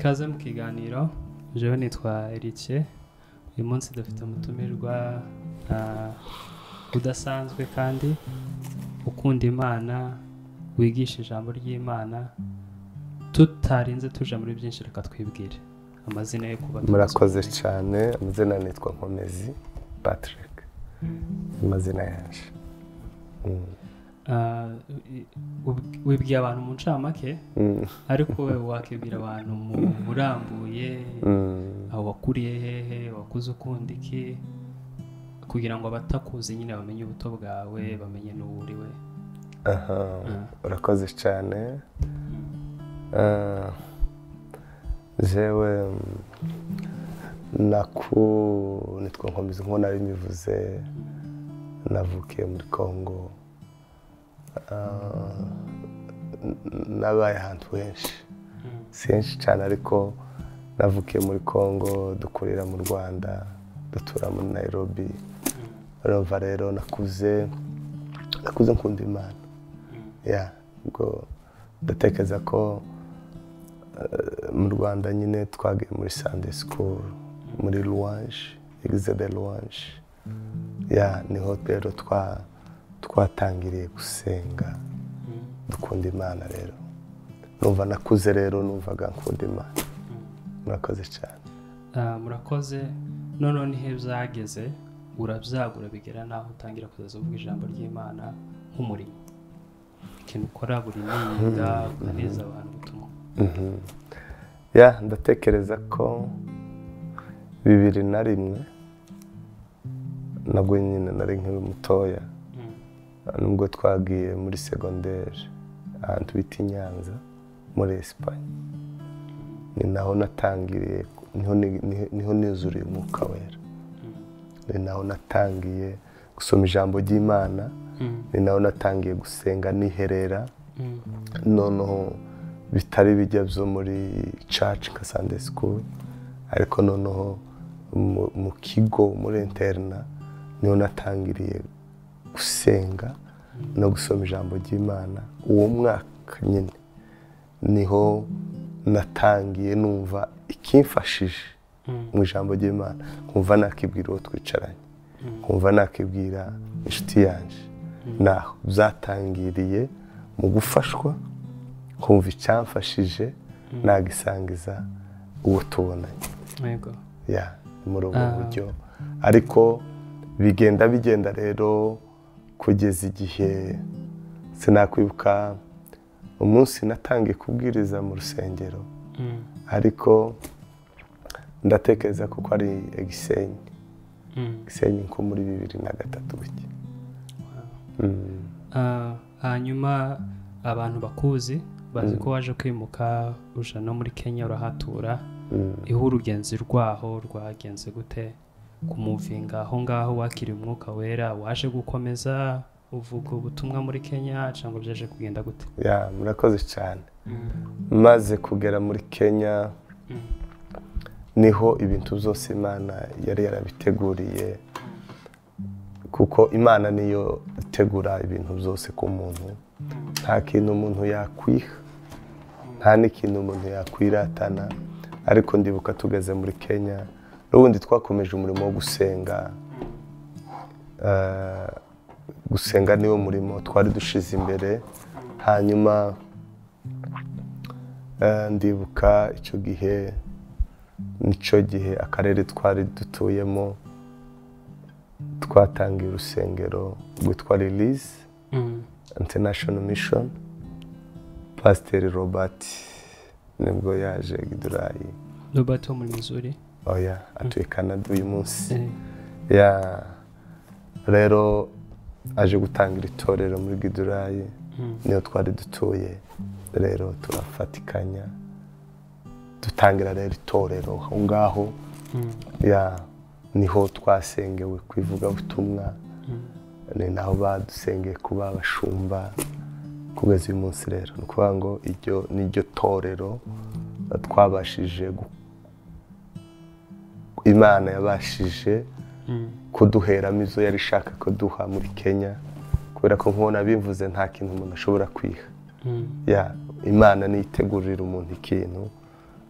Ikaze mu kiganiro. Jewe nitwa Erice. Uyu munsi dufite umutumirwa udasanzwe kandi ukunda Imana, wigisha ijambo ry'Imana. Tutarinze tuja muri byinshi, reka twibwire amazina ye kuba. Murakoze cyane. Amazina nitwa Nkomezi Patrick, amazina yanje. Wibwiye abantu mu ncamake, ariko wowe wakibwira abantu mu burambuye, aho wakuriye hehe, wakuze ukunda iki, kugira ngo abatakuzi nyine bamenye ubuto bwawe, bamenye n'uwo uriwe. Aha, urakoze cyane. Jewe nitwa Nkomezi nk'uko nari mbivuze, navukiye muri Congo. Nabaye ahantu henshi, si henshi cyane, ariko navukiye muri Congo, dukurira mu Rwanda, dutura muri Nairobi. Urumva rero nakuze nkunda Imana. Ya, ubwo ndatekereza ko mu Rwanda nyine twagiye muri Sunday school, muri Louange, Eglise de Louange. Ya, niho rero twatangiriye gusenga, dukunda Imana. Rero numva nakuze, rero numvaga nkunda Imana. Murakoze cyane. Murakoze. Noneho nihe byageze urabyagura bigera naho utangira kuzaza uvuga ijambo ry'Imana nk'umurimo, ikintu ukora buri ninga ukaneza abantu ubutumwa? Ya, ndatekereza ko 2001 nabwo nyine nari nkiri mutoya, nubwo twagiye muri segonderi ahantu bita i Nyanza muri Espagne. Ni naho natangiriye, niho nuzuriye umwuka wera, ni naho natangiye gusoma ijambo ry'Imana, ni naho natangiye gusenga niherera. Noneho bitari bijya byo muri church nka Sunday school, ariko noneho mu kigo muri interna niho natangiriye gusenga no gusoma ijambo ry'Imana. Uwo mwaka nyine niho natangiye numva ikimfashije mu ijambo ry'Imana, nkumva nakibwira uwo twicaranye, nkumva nakibwira inshuti yanje. Naho byatangiriye mu gufashwa, nkumva icyamfashije nagisangiza uwo tubonanye. Yego. Ya, muri ubwo buryo. Ariko bigenda rero kugeza igihe sinakwibuka umunsi natangiye kubwiriza mu rusengero, ariko ndatekereza kuko ari Gisenyi. Gisenyi nko muri 2003 gutya. Hanyuma abantu bakuzi bazi ko waje kwimuka uja no muri Kenya urahatura. Iho urugenzi rwaho rwagenze gute kumuvinga aho ngaho wakiriye umwuka wera, waje gukomeza uvuga ubutumwa muri Kenya cyangwa byaje kugenda gute? Ya, murakoze cyane. Maze kugera muri Kenya niho ibintu byose Imana yari yarabiteguriye, kuko Imana niyo itegura ibintu byose ku muntu. Nta kintu umuntu yakwiha, nta n'ikintu umuntu yakwiratana. Ariko ndibuka tugeze muri Kenya n'ubundi twakomeje umurimo wo gusenga. Gusenga niwo murimo twari dushize imbere. Hanyuma ndibuka icyo gihe, nicyo gihe akarere twari dutuyemo twatangiye urusengero rwitwa Release International Mission. Pasiteri Robert nibwo yaje Gidurayi. Robert wo muri Missouri? Oya, atuye Canada uyu munsi. Ya, rero aje gutangira itorero muri Gidurayi, niyo twari dutuye. Rero turafatikanya dutangira rero itorero aho ngaho. Ya, niho twasengewe kwivuga ubutumwa, ni naho badusengeye kuba abashumba kugeza uyu munsi. Rero ni ukuvuga ngo iryo niryo torero twabashije, Imana yabashije kuduheramo izo yari ishaka kuduha muri Kenya, kubera ko nkubona bivuze nta kintu umuntu ashobora kwiha. Ya, Imana niyitegurira umuntu ikintu.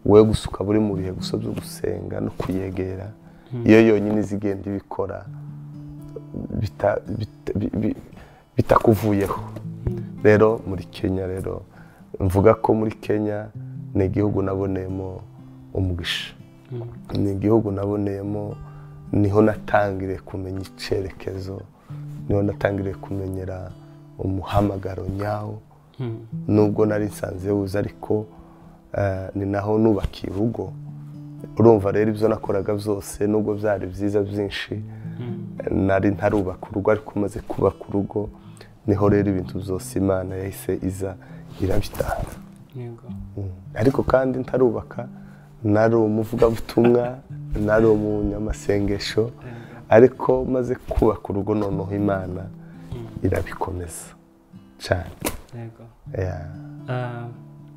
We gusuka buri mu bihe gusa byo gusenga no kuyegera, iyo yonyine izigenda ibikora bitakuvuyeho. Rero muri Kenya, rero mvuga ko muri Kenya ni igihugu naboneyemo umugisha, ni igihugu naboneyemo, niho natangiriye kumenya icyerekezo, niho natangiriye kumenyera umuhamagaro nyawo. Nubwo nari nsanze wuza, ariko ni naho nubakiye urugo. Urumva rero ibyo nakoraga byose nubwo byari byiza byinshi, nari ntarubaka urugo, ariko maze kubaka urugo niho rero ibintu byose Imana yahise iza irabitanga. Ariko kandi ntarubaka nari umuvugabutumwa, nari umunyamasengesho, ariko maze kubaka urugo noneho Imana irabikomeza cyane.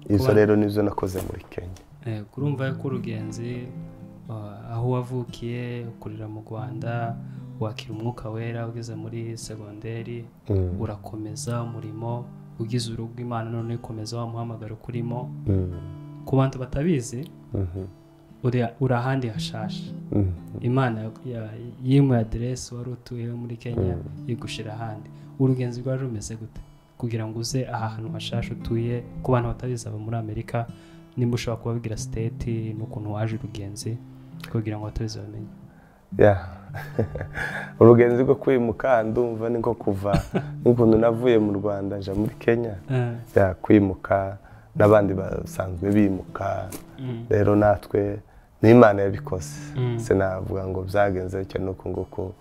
Izo rero nizo nakoze muri Kenya. Urumva ko urugenzi aho wavukiye ukurira mu Rwanda, wakira umwuka wera ugeze muri segonderi, urakomeza umurimo, ugize urugo Imana none ikomeza wa muhamagaro kurimo. Ku bantu batabizi, uri ahandi hashasha. Imana yimuye aderesi wari utuye muri Kenya igushira ahandi. Urugenzi rwari rumeze gute kugira ngo uze aha hantu hashasha utuye? Ku bantu batabizi aba muri Amerika, nimba ushobora kubabwira state n'ukuntu waje urugenzi kugira ngo batabizi bamenye. Urugenzi rwo kwimuka ndumva ni nko kuva n'ukuntu navuye mu Rwanda nja muri Kenya. Kwimuka n'abandi basanzwe bimuka, rero natwe n'Imana yabikoze. Sinavuga ngo byagenze bityo nuko nguko,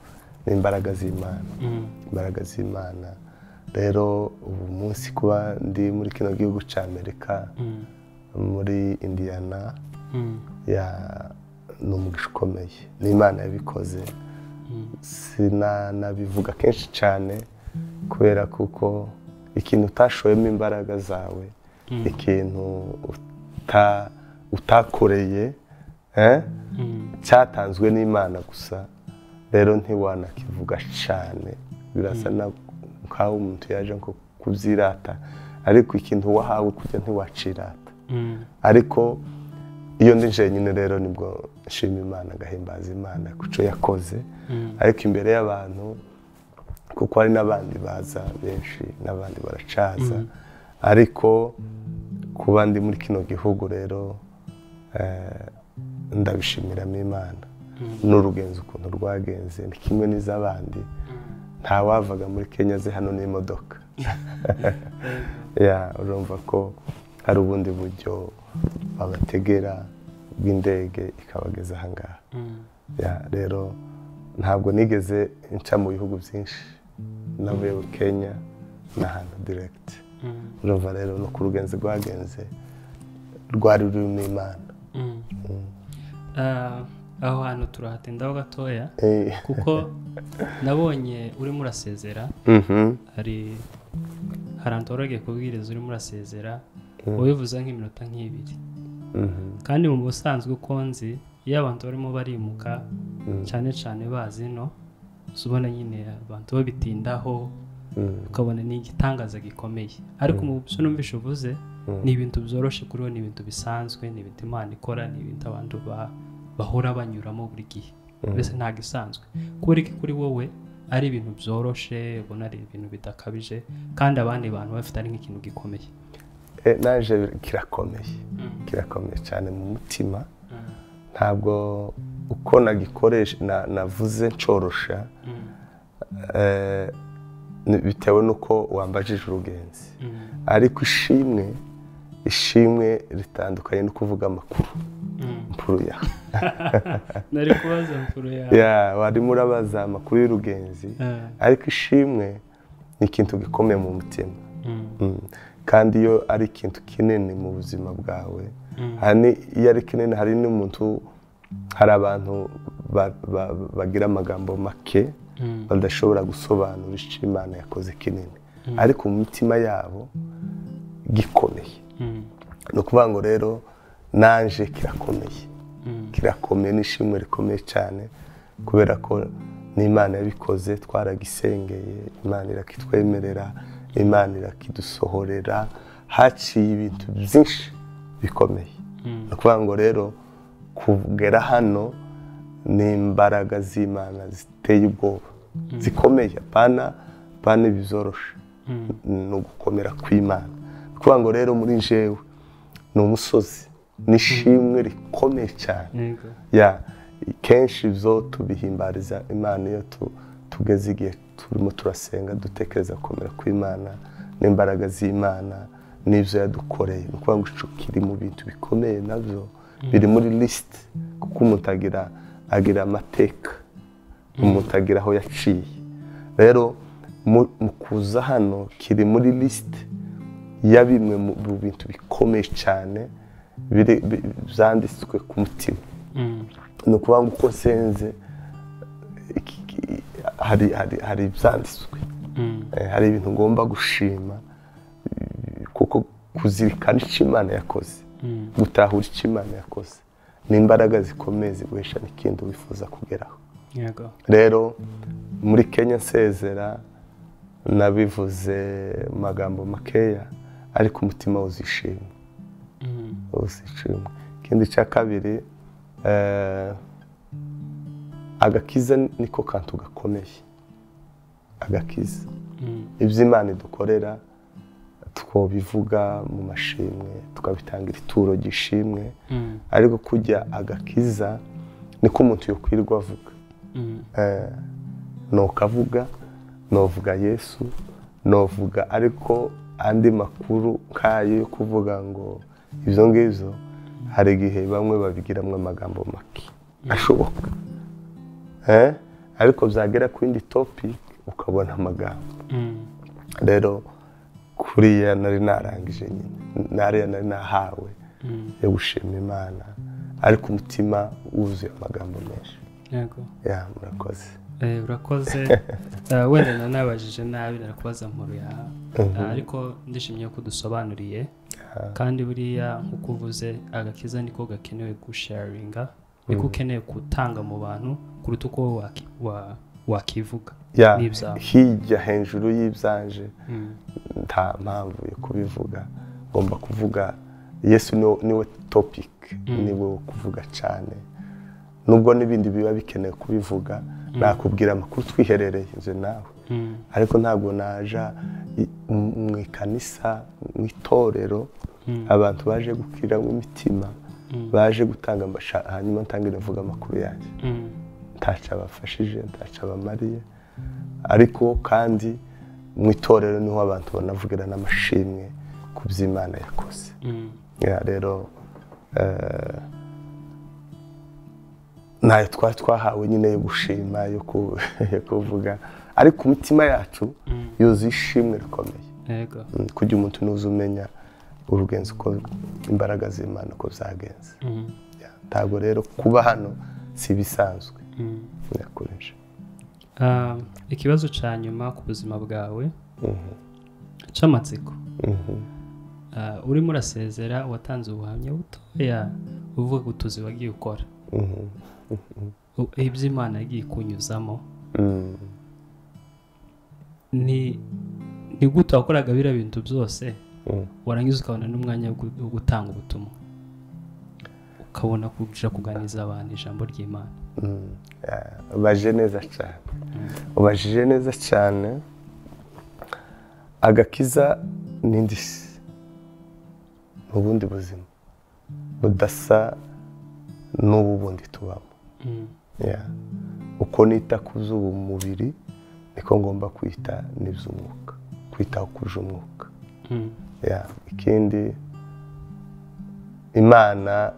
n'imbaraga z'Imana, imbaraga z'Imana. Rero ubu munsi kuba ndi muri kino gihugu cya Amerika, muri Indiana, ni umugisha ukomeye, n'Imana yabikoze. Sinanabivuga kenshi cyane kubera kuko ikintu utashoyemo imbaraga zawe, ikintu utakoreye, cyatanzwe n'Imana gusa, rero ntiwanakivuga cyane, birasa nkaho umuntu yaje nko kubyirata, ariko ikintu wahawe kujya ntiwacirata. Ariko iyo ndi jenyine rero nibwo nshima Imana, agahimbaza Imana kuco yakoze. Ariko imbere y'abantu, kuko hari n'abandi baza benshi, n'abandi baracaza, ariko kuba ndi muri kino gihugu rero ndabishimiramo Imana. N'urugenzi ukuntu rwagenze ni kimwe n'iz'abandi, nta wavaga muri Kenya aze hano n'imodoka. Urumva ko hari ubundi buryo babategera bw'indege ikabageza aha ngaha. Rero ntabwo nigeze nca mu bihugu byinshi, navuye muri Kenya n'ahantu direct. Urumva rero no ku rugenzi rwagenze rwari rurimo Imana. Aho hantu turahatindaho gatoya, kuko nabonye urimo urasezera, hari ahantu wari wagiye kubwiriza urimo urasezera, ubivuze nk'iminota nk'ibiri. Kandi mu busanzwe uko nzi, iyo abantu barimo barimuka cyane cyane bazi no ubona nyine abantu babitindaho, ukabona ni igitangaza gikomeye. Ariko mu byo numvishe uvuze ni ibintu byoroshe kuri we, ni ibintu bisanzwe, ni ibintu Imana ikora, ni ibintu abantu bahora banyuramo buri gihe, mbese ntabwo isanzwe. Kubera ko kuri wowe ari ibintu byoroshe, ubona ari ibintu bidakabije, kandi abandi bantu bafite ari nk'ikintu gikomeye. Naje kirakomeye, kirakomeye cyane mu mutima. Ntabwo uko nagikoresha navuze ncorosha, bitewe nuko wambajije urugenzi. Ariko ishimwe ritandukanye no kuvuga amakuru. Mpuru ya. Nari kubaza mpuru ya. Warimo urabaza amakuru y'urugenzi, ariko ishimwe ni ikintu gikomeye mu mutima. Kandi iyo ari ikintu kinini mu buzima bwawe, iyo ari kinini, hari n'umuntu, hari abantu bagira amagambo make badashobora gusobanura icyo Imana yakoze kinini, ariko mu mitima yabo gikomeye. Ni ukuvuga ngo rero nanje kirakomeye, kirakomeye, n'ishimwe rikomeye cyane, kubera ko n'Imana yabikoze, twaragisengeye, Imana irakitwemerera, Imana irakidusohorera, haciye ibintu byinshi bikomeye. Ni ukuvuga ngo rero kugera hano ni imbaraga z'Imana ziteye ubwoba, zikomeye, apana ibizoroshe, ni ugukomera kw'Imana. Ni ukuvuga ngo rero muri jewe ni umusozi, n'ishimwe rikomeye cyane. Ya kenshi ibyo tubihimbariza Imana iyo tugeze igihe turimo turasenga, dutekereza gukomera kw'Imana n'imbaraga z'Imana n'ibyo yadukoreye. Ni ukuvuga ngo ico kiri mu bintu bikomeye, nabyo biri muri lisiti, kuko umuntu agira amateka, umuntu agira aho yaciye. Rero mu kuza hano kiri muri lisiti ya bimwe mu bintu bikomeye cyane byanditswe ku mutima. Ni ukuvuga ngo uko nsenze hari ibyanditswe, hari ibintu ngomba gushima, kuko kuzirikana icyo Imana yakoze, gutahura icyo Imana yakoze, ni imbaraga zikomeye ziguhesha n'ikindi wifuza kugeraho. Rero muri Kenya nsezera nabivuze mu magambo makeya, ariko umutima uzishima, uzishima. Ikindi cya kabiri, agakiza niko kantu gakomeye. Agakiza, ibyo Imana idukorera twobivuga mu mashimwe, tukabitangira ituro gishimwe, ariko kujya agakiza niko umuntu yokwirwa avuga. Nokavuga, novuga Yesu, novuga, ariko andi makuru nkayo yo kuvuga ngo ibyo ngibyo hari igihe bamwe babigiramwo amagambo make ashoboka, ariko byagera ku yindi topic ukabona amagambo. Rero kuriya nari narangije nyine, nariya nari nahawe yo gushima Imana, ariko umutima wuzuye amagambo menshi. Yego. Ya, murakoze. Urakoze. Wenda nanabajije nabi, narakubaza nkuru ya, ariko ndishimye ko dusobanuriye. Kandi buriya nkuko uvuze, agakiza niko gakenewe gusharinga, niko ukeneye gutanga mu bantu kuruta uko wakivuga. Hirya hejuru y'ibyanje nta mpamvu yo kubivuga, ngomba kuvuga Yesu niwe topic, niwe wo kuvuga cyane, nubwo n'ibindi biba bikeneye kubivuga. Nakubwira amakuru twiherereye nje nawe, ariko ntabwo naja mu ikanisa, mu itorero, abantu baje gukira mu mitima, baje gutanga hanyuma ntangira mvuga amakuru yanjye, ntaca abafashije, ntaca abamariye. Ariko kandi mu itorero niho abantu banavugira n'amashimwe ku by'Imana yakoze. Rero nayo twari twahawe nyine yo gushima, yo kuvuga, ariko umutima yacu yuzuye ishimwe rikomeye. Kugira umuntu nuza umenya urugenzo uko imbaraga z'Imana uko zagenze. Ntabwo rero kuba hano si bisanzwe. Nakoresha ikibazo cya nyuma ku buzima bwawe cy'amatsiko. Urimo urasezera, watanze ubuhamya butoya uvuga utuzi wagiye ukora, ibyo Imana yagiye kunyuzamo. Ni gute wakoraga biriya bintu byose, warangiza ukabona n'umwanya wo gutanga ubutumwa, ukabona kuja kuganiza abantu ijambo ry'Imana? Ubajije neza cyane, ubajije neza cyane. Agakiza ni indishyi, ni ubundi buzima budasa n'ubu bundi tubamo. Uko nita ku z'ubu mubiri niko ngomba kwita n'iby'umwuka, kwitaho kuje umwuka. Ikindi, Imana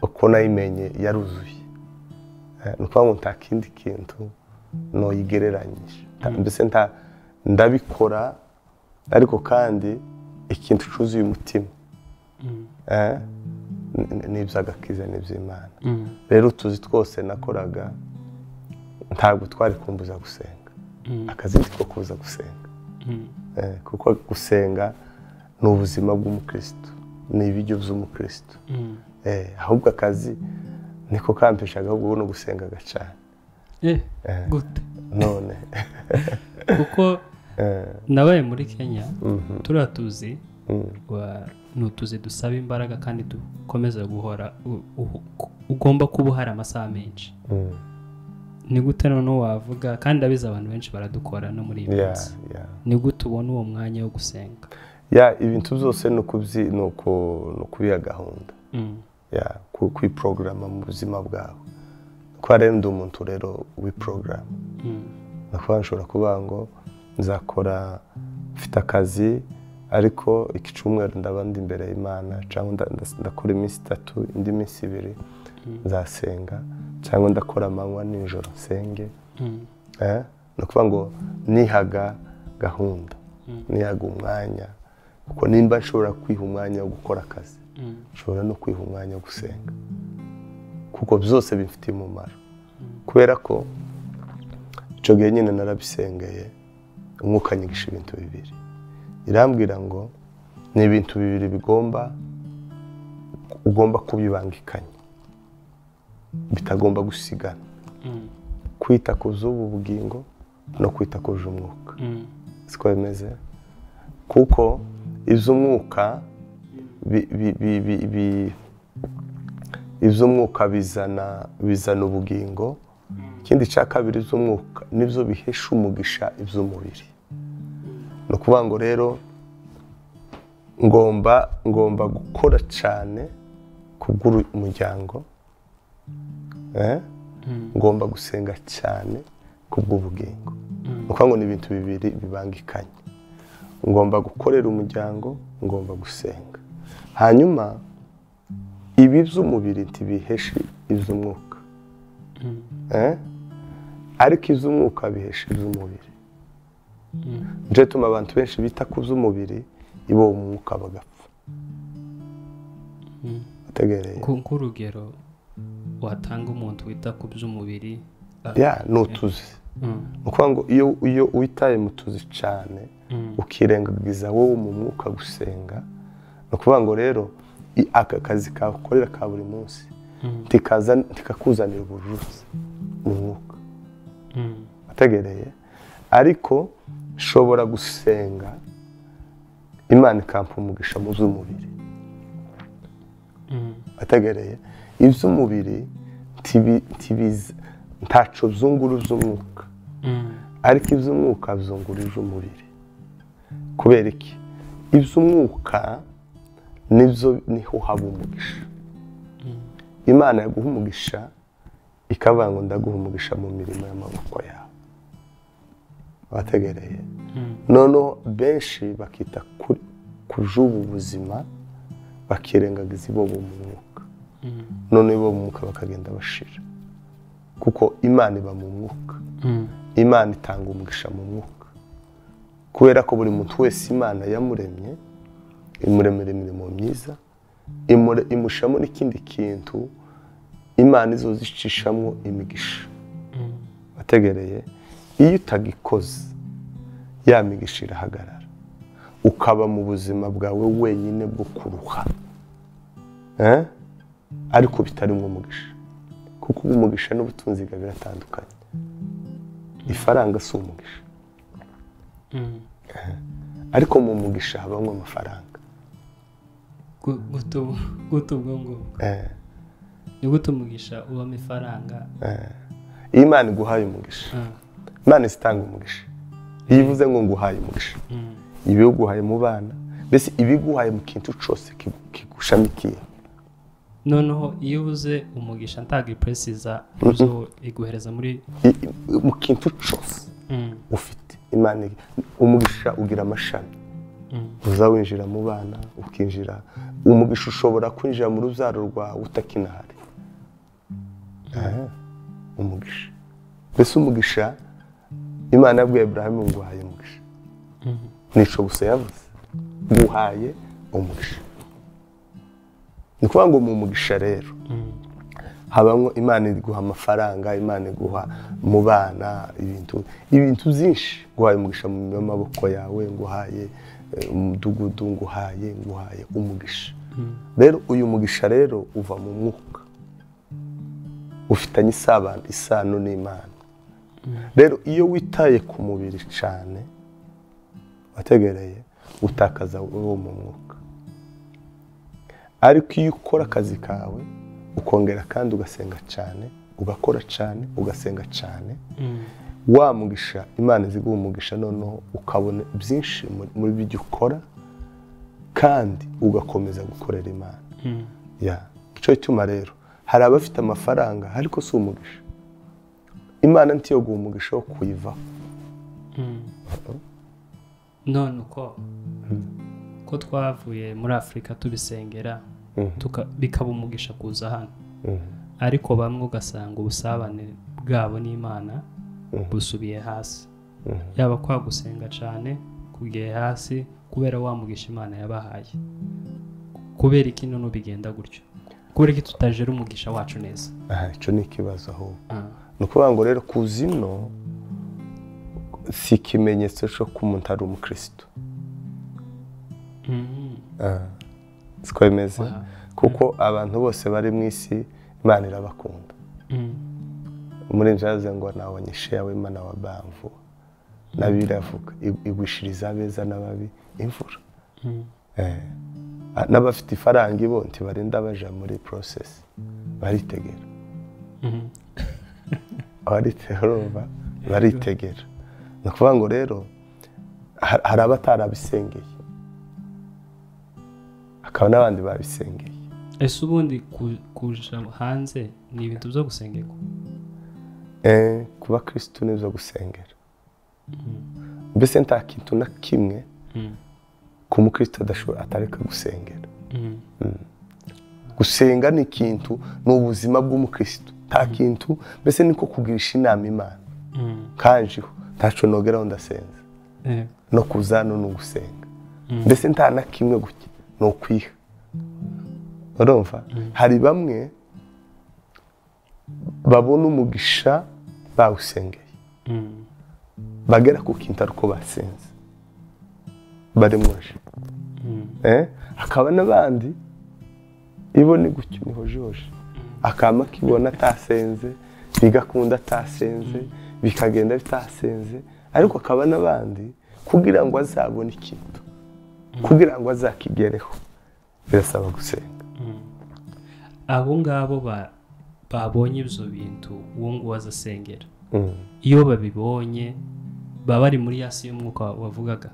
uko nayimenye yaruzuye, ni ukuvuga ngo nta kindi kintu noyigereranyije, mbese ndabikora, ariko kandi ikintu cyuzuye umutima n'iby'agakiza n'iby'Imana. Rero utuzi twose nakoraga ntabwo twari kumbuza gusenga, akazi ko kuza gusenga, kuko gusenga ni ubuzima bw'umukristo, ni ibiryo by'umukristo. Ahubwo akazi niko kampeshaga ahubwo no gusengaga cyane. Gute? None kuko nabaye muri Kenya, turatuzi Ni utuzi dusaba imbaraga kandi dukomeza guhora, ugomba kuba uhari amasaha menshi. Ni gute noneho wavuga, kandi abizi abantu benshi baradukora no muri iyi minsi, ni gute ubona uwo mwanya wo gusenga? Ibintu byose ni ukubiha gahunda, kwiporogaramu mu buzima bwawe. Kuba rero ndi umuntu rero wiporogaramu, nakuba nshobora kuvuga ngo nzakora mfite akazi, ariko iki cyumweru ndaba ndi imbere y'Imana, cyangwa ndakora iminsi 3 indi minsi 2 nzasenga, cyangwa ndakora amanywa nijoro nsenge. Ni ukuvuga ngo nihaga gahunda, nihaga umwanya, kuko nimba nshobora kwiha umwanya wo gukora akazi, nshobora no kwiha umwanya wo gusenga, kuko byose bimfitiye umumaro. Kubera ko icyo gihe nyine narabisengeye, umwuka anyigisha ibintu bibiri. Irambwira ngo ni ibintu bibiri bigomba ugomba kubibangikanya, bitagomba gusigana. Kwita ku z'ubu bugingo no kwita ku z'umwuka. Siko bimeze, kuko iz'umwuka iz'umwuka bizana ubugingo. Ikindi cya kabiri, iz'umwuka nibyo bihesha umugisha iby'umubiri. Ni ukuvuga ngo rero ngomba gukora cyane kubw'umuryango, ngomba gusenga cyane kubw'ubugingo. Ni ukuvuga ngo ni ibintu bibiri bibangikanye. Ngomba gukorera umuryango, ngomba gusenga. Hanyuma ibi by'umubiri ntibiheshe iby'umwuka, ariko iby'umwuka bihesha iby'umubiri. Nje tuma abantu benshi bita ku by'umubiri, ibo umwuka bagapfa. Ategereye. Nk'urugero watanga umuntu wita ku by'umubiri, ni utuzi. Ni ukuvuga ngo iyo witaye mu tuzi cyane, ukirengagiza wowe mu mwuka gusenga, ni ukuvuga ngo rero aka kazi kakorera ka buri munsi ntikakuzanira ubujuzi mu mwuka. Ategereye. Ariko nshobora gusenga Imana ikampa umugisha mu by'umubiri. Ategereye. Iby'umubiri ntaco byungura iby'umwuka, ariko iby'umwuka byungura iby'umubiri. Kubera iki? Iby'umwuka nibyo niho haba umugisha. Imana yaguha umugisha ikavuga ngo ndaguha umugisha mu mirimo y'amaboko yawe. Bategereye. Noneho benshi bakita ku z'ubu buzima, bakirengagiza ibo mu mwuka. None ibo mu mwuka bakagenda bashira, kuko Imana iba mu mwuka. Imana itanga umugisha mu mwuka. Kubera ko buri muntu wese Imana yamuremye, imuremera imirimo myiza, imushamo n'ikindi kintu Imana izozicishamo imigisha. Bategereye. Iyo utagikoze ya migisha irahagarara, ukaba mu buzima bwawe wenyine bwo kuruha, ariko bitarimo umugisha. Kuko umugisha n'ubutunzi biratandukanye. Ifaranga si umugisha, ariko mu mugisha habamo amafaranga. Gute ubwo ngubwo? Ni gute umugisha ubamo ifaranga? Iyo Imana iguhaye umugisha, Imana izitanga umugisha. Iyo ivuze ngo nguhaye umugisha, ibiguhaye mu bana, mbese ibiguhaye mu kintu cyose kigushamikiye. Noneho iyo ubuze umugisha ntago ipresiza uzo iguhereza muri mu kintu cyose ufite. Imana umugisha ugira amashami. Uza winjira mu bana, ukinjira umugisha ushobora kwinjira mu rubyaro rwawe utakinahari. Umugisha. Mbese umugisha Imana yabwiye Abrahamu ngo nguhaye umugisha. Nico gusa yavuze, nguhaye umugisha. Ni ukuvuga ngo mu mugisha rero habamo Imana iguha amafaranga, Imana iguha mu bana ibintu byinshi. Nguhaye umugisha mu maboko yawe, nguhaye umudugudu, nguhaye umugisha. Rero uyu mugisha rero uva mu mwuka, ufitanye isano n'Imana. Rero iyo witaye ku mubiri cyane, wategereye, utakaza uwo mu mwuka. Ariko iyo ukora akazi kawe ukongera kandi ugasenga cyane, ugakora cyane, ugasenga cyane, wa mugisha Imana iziguha umugisha, noneho ukabona byinshi muri byo ukora kandi ugakomeza gukorera Imana. Ya, icyo cyuma rero hari abafite amafaranga ariko si umugisha. Imana ntiyo guha umugisha wo kuyivaho. None uko ko twavuye muri Afurika tubisengera bikaba umugisha kuza hano, ariko bamwe ugasanga ubusabane bwabo n'Imana busubiye hasi, yaba kwa gusenga cyane kugiye hasi kubera wa mugisha Imana yabahaye. Kubera iki none bigenda gutyo? Kubera iki tutajera umugisha wacu neza? Icyo ni ikibazo aho. Ni ukuvuga ngo rero kuzino si ikimenyetso cyo ko umuntu ari umukristo. Siko bimeze, kuko abantu bose bari mu isi Imana irabakunda. Muri njaze ngo nawonyeshe yawe Imana wa bamvu nabiravuga igwishiriza abeza n'ababi imvura. N'abafite ifaranga ibo ntibarinda baja muri process, baritegera. Baritegera. Ni ukuvuga ngo rero hari abatarabisengeye hakaba n'abandi babisengeye. Ese ubundi kuja hanze ni ibintu byo gusengerwa? Kuba Kristo ni byo gusengera. Mbese nta kintu na kimwe ku mukristo adashobora atareka gusengera. Gusenga ni ikintu, ni ubuzima bw'umukristo. Nta kintu, mbese niko kugirisha inama Imana. Kanjiho ntaco nogeraho ndasenze. No kuzana no gusenga. Mbese nta na kimwe gutya no kwiha. Urumva? Hari bamwe babona umugisha bawusengeye, bagera ku kintu ariko basenze bari muje. Hakaba n'abandi ibone gutyo niho joje akama kibona atasenze, bigakunda atasenze, bikagenda bitasenze. Ariko akaba n'abandi kugira ngo azabone ikintu, kugira ngo azakigereho birasaba gusenga. Abo ngabo babonye ibyo bintu uwo nguwo azasengera, iyo babibonye baba bari muri ya si y'umwuka wavugaga,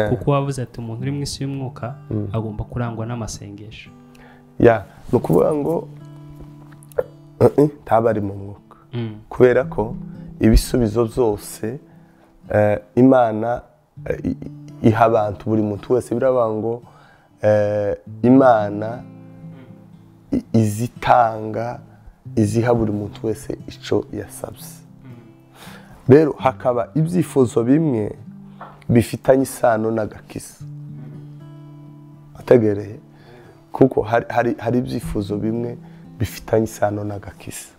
kuko wavuze ati umuntu uri mu isi y'umwuka agomba kurangwa n'amasengesho. Ya, ni ukuvuga ngo ntaba ari mu mwuka, kubera ko ibisubizo byose Imana iha abantu, buri muntu wese. Biravuga ngo Imana izitanga, iziha buri muntu wese icyo yasabye. Rero hakaba ibyifuzo bimwe bifitanye isano n'agakiza. Ategereye, kuko hari ibyifuzo bimwe bifitanye isano n'agakiza,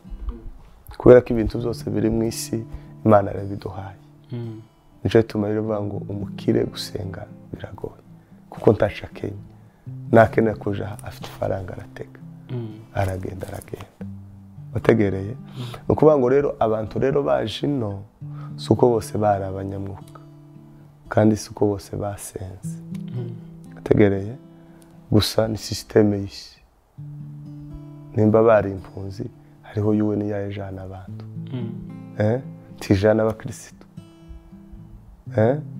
kubera ko ibintu byose biri mu isi Imana yarabiduhaye. Nicyo gituma rero bavuga ngo umukire gusenga biragoye, kuko ntashakenye nakenera kuja afite ifaranga aratega, aragenda aragenda. Wategereye? Ni ukuvuga ngo rero abantu rero baje ino si uko bose bari abanyamwuka, kandi si uko bose basenze. Wategereye? Gusa ni sisiteme y'isi. Nimba bari impunzi hariho UN yayijana abantu, ntijana abakristo,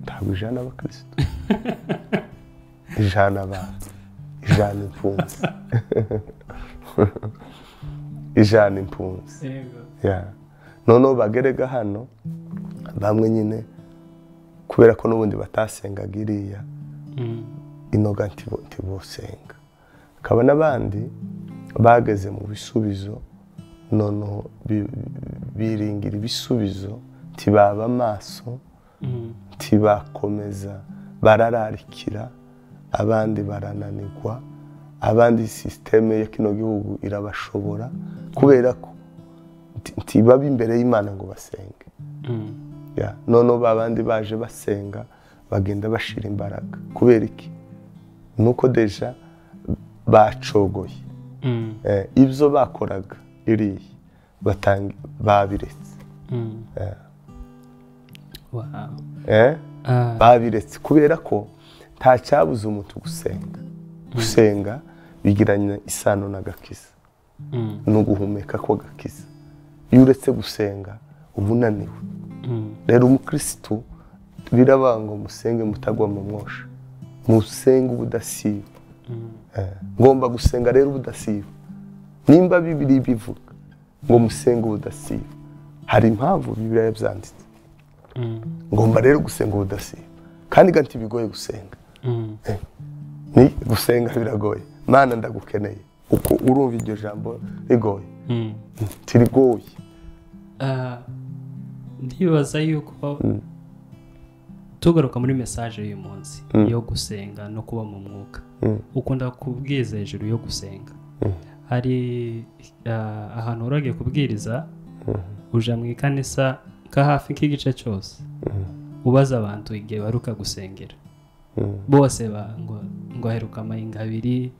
ntabwo ijana abakristo, ijana abantu, ijana impunzi. Ijana impunzi. Noneho bagerega hano bamwe nyine kubera ko n'ubundi batasengaga iriya inoga ntibosenga. Hakaba n'abandi bageze mu bisubizo, noneho biringira ibisubizo, ntibaba amaso, ntibakomeza, barararikira, abandi barananirwa, abandi sisiteme ya kino gihugu irabashobora, kubera ko ntibaba imbere y'Imana ngo basenge. Noneho babandi baje basenga bagenda bashira imbaraga. Kubera iki? Nuko deja bacogoye. Ibyo bakoraga iriya babiretse. Babiretse kubera ko nta cyabuza umuntu gusenga. Gusenga bigiranye isano n'agakiza, no guhumeka kw'agakiza. Iyo uretse gusenga uba unaniwe. Rero umukristo birabanga ngo musenge mutagwa mu mwosha, musenge ubudasiba. Ngomba gusenga rero ubudasiba. Nimba Bibiliya bivuga ngo musenge ubudasiba, hari impamvu Bibiliya yabyanditse. Ngomba rero gusenga ubudasiba, kandi ganti bigoye gusenga. Ni gusenga biragoye. Mana ndagukeneye. Uko urumva iryo jambo rigoye, tirigoye. Ndibaza yuko tugaruka muri message y'uyu munsi yo gusenga no kuba mu mwuka. Ukunda kubwiriza hejuru yo gusenga. Hari ahantu uragiye kubwiriza, uja mu ikanisa ka hafi k'igice cyose, ubaza abantu igihe baruka gusengera, bose ngo aheruka amahinga abiri,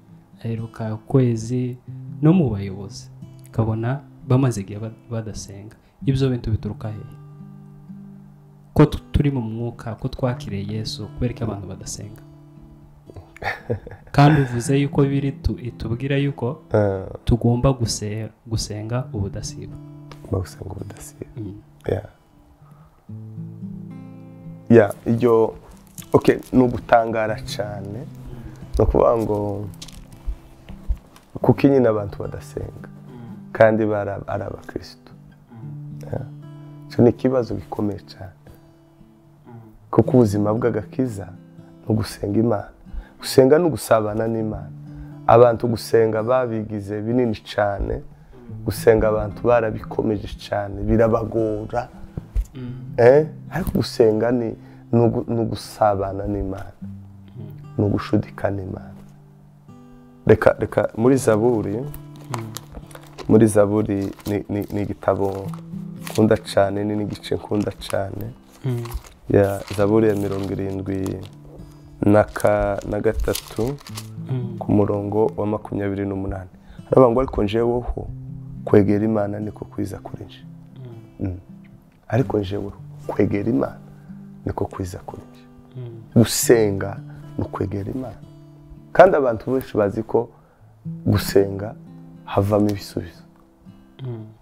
aheruka ukwezi, no mu bayobozi kabona bamaze igihe badasenga. Ibyo bintu bituruka hehe? Ko turi mu mwuka, ko twakiriye Yesu, kubereka abantu badasenga? Kandi uvuze yuko biri itubwira yuko tugomba gusenga ubudasiba. Gusenga ubudasiba. Yeah, iyo okay, no gutangara cyane no kuvuga ngo kuko nyine abantu badasenga kandi ari abakristo. Cyo ni ikibazo gikomeye cyane, kuko ubuzima bw'agakiza no gusenga Imana, gusenga no gusabana n'Imana. Abantu gusenga babigize binini cyane, gusenga abantu barabikomeje cyane, birabagora. Ariko gusenga ni ugusabana n'Imana, ni ugushudika n'Imana. Reka muri Zaburi, muri Zaburi ni igitabo nkunda cyane, ni n'igice nkunda cyane. Ya Zaburi ya 73 ku murongo wa 28. Haravuga ngo ariko njeweho kwegera Imana niko kwiza kuri nje. Ariko njeweho kwegera Imana niko kwiza kuri nje. Gusenga no kwegera Imana. Kandi abantu benshi bazi ko gusenga havamo ibisubizo.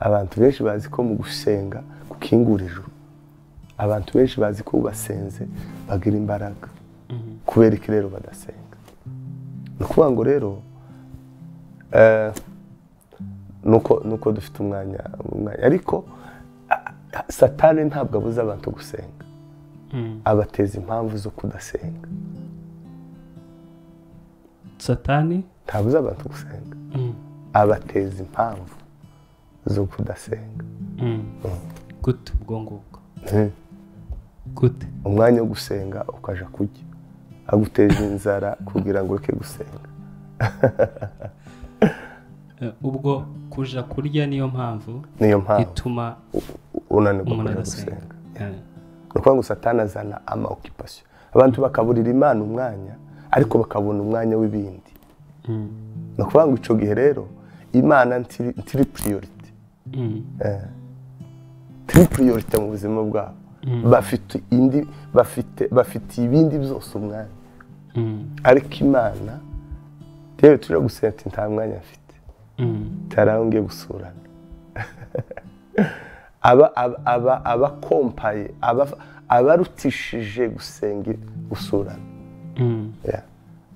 Abantu benshi bazi ko mu gusenga kukingura ijuru. Abantu benshi bazi ko basenze bagira imbaraga. Kubera iki rero badasenga? Ni ukuvuga ngo rero nuko dufite umwanya, ariko Satani ntabwo abuza abantu gusenga, abateza impamvu zo kudasenga. Satani ntabuza abantu gusenga, abateza impamvu zo kudasenga. Gute ubwo ngubwo? Gute? Umwanya wo gusenga ukaja kurya, aguteza inzara kugira ngo ureke gusenga. Ubwo kuja kurya niyo mpamvu ituma unanirwa kuja gusenga. Ni ukuvuga ngo Satani azana ama occupation, abantu bakaburira Imana umwanya, ariko bakabona umwanya w'ibindi. Ni ukuvuga ngo ico gihe rero Imana ntiri priority. Tiri priority mu buzima bwabo. Bafite indi, bafite ibindi byose umwanya. Ariko Imana rero turi gusenga nta mwanya mfite. Tarangiye gusurana. Aba kompaye, abarutishije gusenga gusurana. Ni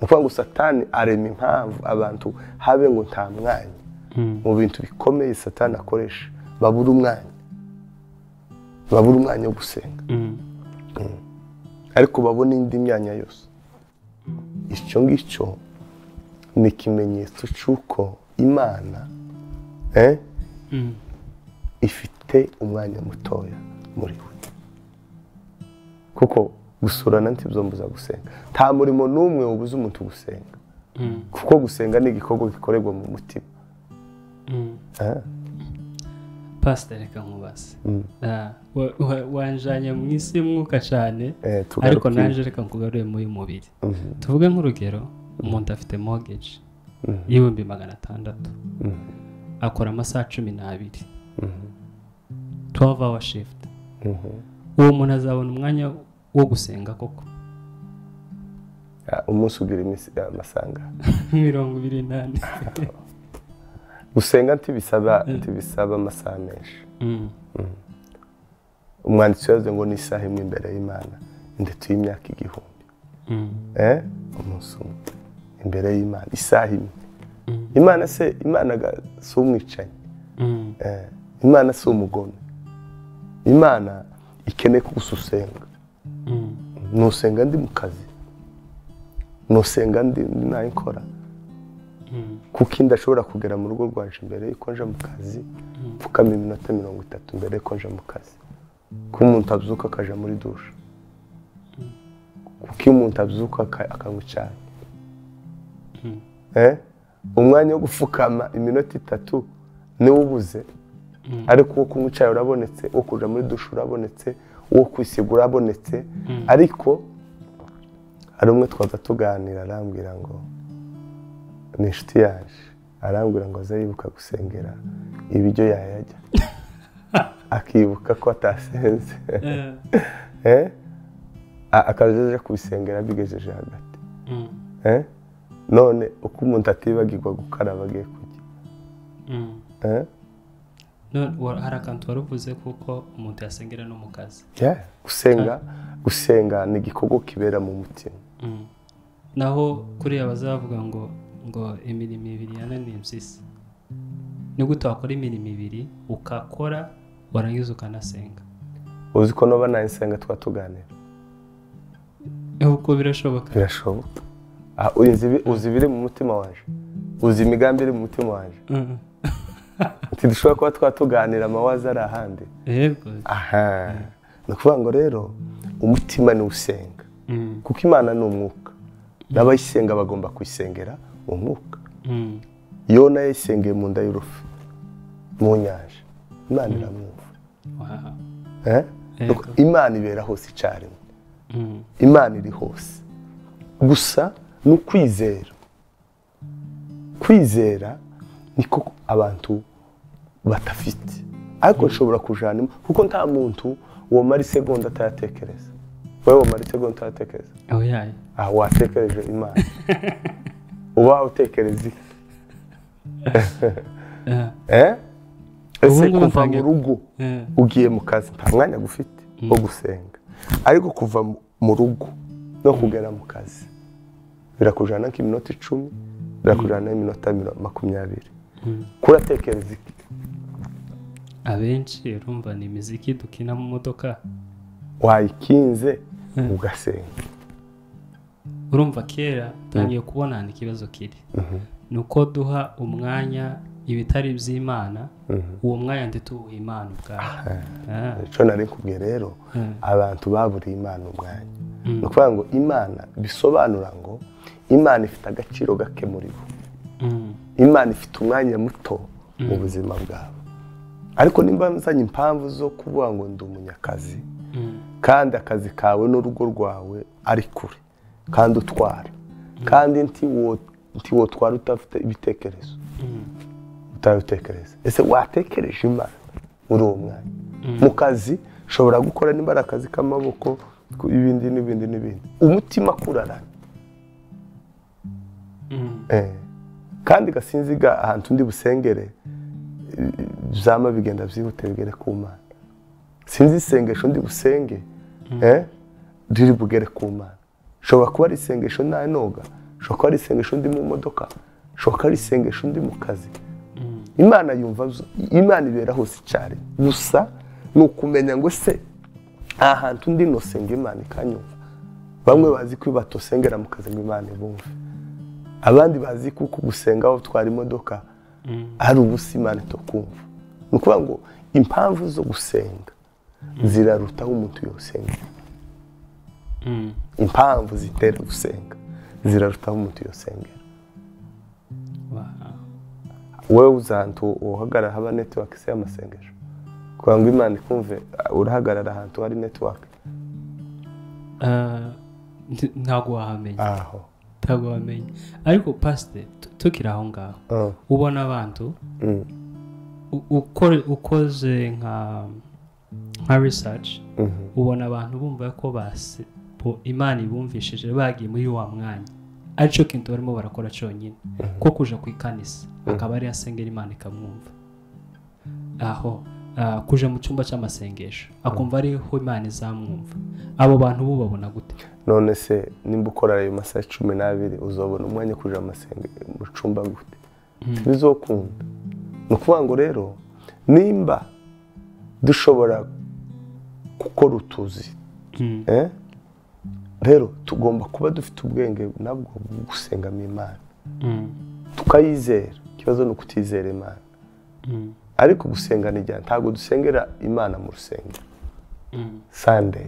ukuvuga ngo Satani arema impamvu abantu habe ngo nta mwanya. Mu bintu bikomeye Satani akoresha babura umwanya. Babura umwanya wo gusenga. Ariko babona indi myanya yose. Icyo ngicyo ni ikimenyetso cy'uko Imana ifite umwanya mutoya muri we. Kuko gusurana ntibyombuza gusenga. Nta murimo n'umwe ubuza umuntu gusenga. Kuko gusenga ni igikorwa gikorerwa mu mutima. Pastor, reka nkubaze. Wanjanye mu isi mwuka cyane, ariko nanje reka nkugarure mu mubiri. Tuvuge nk'urugero, umuntu afite mortgage 600,000. Akora amasaha 12. 12 hour shift. Uwo muntu azabona umwanya wo gusenga koko? Umunsi ugira iminsi amasanga 24. Gusenga ntibisaba amasaha menshi. Umwanditsi yavuze ngo ni isaha imwe imbere y'Imana ndetse y'imyaka 1000. Umunsi umwe imbere y'Imana, isaha imwe. Imana se, Imana si umwicanyi. Imana si umugome. Imana ikeneye kugusenga. Nusenga ndi mu kazi, nusenga ndi nayikora, kuko indashobora kugera mu rugo rwanje mbere yuko nja mu kazi, pfukama iminota 30 mbere yuko nja mu kazi. Kuko umuntu abyuka akaja muri dushe, kuko umuntu abyuka akanywa icyayi, umwanya wo gupfukama iminota 3 niwo ubuze, ariko uwo kunywa icyayi urabonetse, uwo kuja muri dushe urabonetse, uwo kwisiga urabonetse. Ariko hari umwe twaza tuganira arambwira ngo ni inshuti yaje, arambwira ngo aze yibuka gusengera ibiryo yayajya, akibuka ko atasenze, akaza kubisengera bigejeje hagati. None uko umuntu atibagirwa gukaraba agiye kurya. Hari akantu waruvuze kuko umuntu yasengera no mu kazi. Gusenga ni igikorwa kibera mu mutima. Naho kuriya bazavuga ngo imirimo ibiri yananiye impyisi. Ni gute wakora imirimo ibiri ukakora warangiza ukanasenga? Uzi ko noba nayisenga twatuganira. Uko birashoboka? Birashoboka. Uzi ibiri mu mutima wanje, uzi imigambi iri mu mutima wanje. Ntidushobora kuba twatuganira amawaza ari ahandi. Yego. Aha. Ni ukuvuga ngo rero umutima ni usenga, kuko Imana ni umwuka, n'abayisenga bagomba kuyisengera umwuka. Yona yayisengeye mu nda y'urufu mu nyanja, Imana iramwumva. Imana ibera hose icyarimwe, Imana iri hose. Gusa ni ukwizera. Kwizera niko abantu batafite, ariko nshobora kujana kuko nta muntu womara isegonda atayatekereza. Wewe womara isegonda utayatekereza? Oya. Watekereje Imana. Uba utekereza iki? Ese kuva mu rugo ugiye mu kazi nta mwanya gufite wo gusenga, ariko kuva mu rugo no kugera mu kazi birakujana nk'iminota 10, birakujana iminota 20. Kuratekereza iki? Abenshi urumva ni imiziki dukina mu modoka, wayikinze ugasenga. Urumva kera tangiye kubona ikibazo kiri nuko duha umwanya ibitari by'Imana, uwo mwanya ndituha Imana ubwayo. Ico nari kubwiye rero, abantu baburiye Imana umwanya. Ni ukuvuga ngo Imana bisobanura ngo Imana ifite agaciro gake muri bo. Imana ifite umwanya muto mu buzima bwabo. Ariko nimba nzanye impamvu zo kuvuga ngo ndi umunyakazi, kandi akazi kawe n'urugo rwawe ari kure, kandi utwara, kandi ntiwotwara utafite ibitekerezo, utabitekereza. Ese watekereje Imana muri uwo mwanya? Mu kazi ushobora gukora nimba ari akazi k'amaboko, ibindi n'ibindi n'ibindi, umutima kurarana. Kandi gasinziga ahantu ndi busengere byama bigenda byihute bigere ku Mana. Sinzi isengesho ndi busenge riri bugere ku Mana. Shobora kuba ari isengesho noga, shobora kuba ari isengesho ndi mu modoka, shobora kuba ari isengesho ndi mu kazi. Imana yumva, Imana ibera hose icyarimwe. Gusa ni ukumenya ngo se ahantu ndi nosenga Imana ikanyumva. Bamwe bazi ko batosengera mu kazi ngo Imana ibumve, abandi bazi ko gusenga aho twara imodoka ari ubusa Imana itokumva. Ni ukuvuga ngo impamvu zo gusenga zirarutaho umuntu yosenga. Impamvu zitera gusenga zirarutaho umuntu yosengera. Wewe uza ahantu uhagarara haba network se y'amasengesho, kugira ngo Imana ikumve, urahagarara ahantu hari network? Ntabwo wahamenya. Aho ntabwo wamenya. Ariko pastor, tukiri aho ngaho, ubona abantu ukoze nka research, ubona abantu bumva ko bo Imana ibumvishije bagiye muri wa mwanya arico kintu barimo barakora cyonyine ko kuja ku ikanisa akaba ari asengera Imana ikamwumva, aho kuja mu cyumba cy'amasengesho akumva ariho Imana izamwumva, abo bantu bo babona gute? None se nimba ukora ayo masaha 12 uzobona umwanya kuja mu cyumba gute? Bizokunda. Ni ukuvuga ngo rero nimba dushobora gukora utuzi rero tugomba kuba dufite ubwenge nabwo gusengamo Imana, tukayizera. Ikibazo ni ukutizera Imana. Ariko gusenga ni jya, ntabwo dusengera Imana mu rusengero Sunday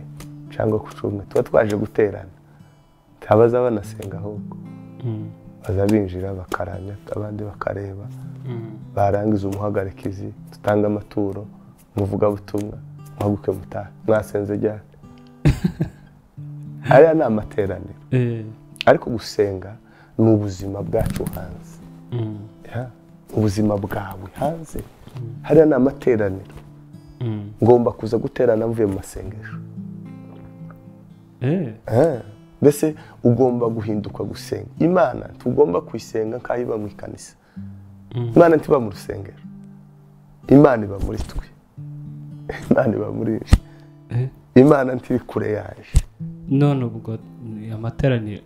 cyangwa ku cyumweru, tuba twaje guterana, ntabaza banasenga ahubwo baza binjira bakaramya abandi bakareba, barangiza umuhagarikizi tutanga amaturo, umuvugabutumwa, muhaguke mutahe mwasenze ryari. Ariya ni amateraniro. Ariko gusenga ni ubuzima bwacu hanze, ubuzima bwawe hanze. Hariya ni amateraniro. Ngomba kuza guterana mvuye mu masengesho. Mbese ugomba guhinduka gusenga Imana. Tugomba kuyisenga nk'aho iba mu ikanisa. Imana ntiba mu rusengero, Imana iba muri twe, Imana iba muri Imana ntiri kure yaje. None ubwo amateraniro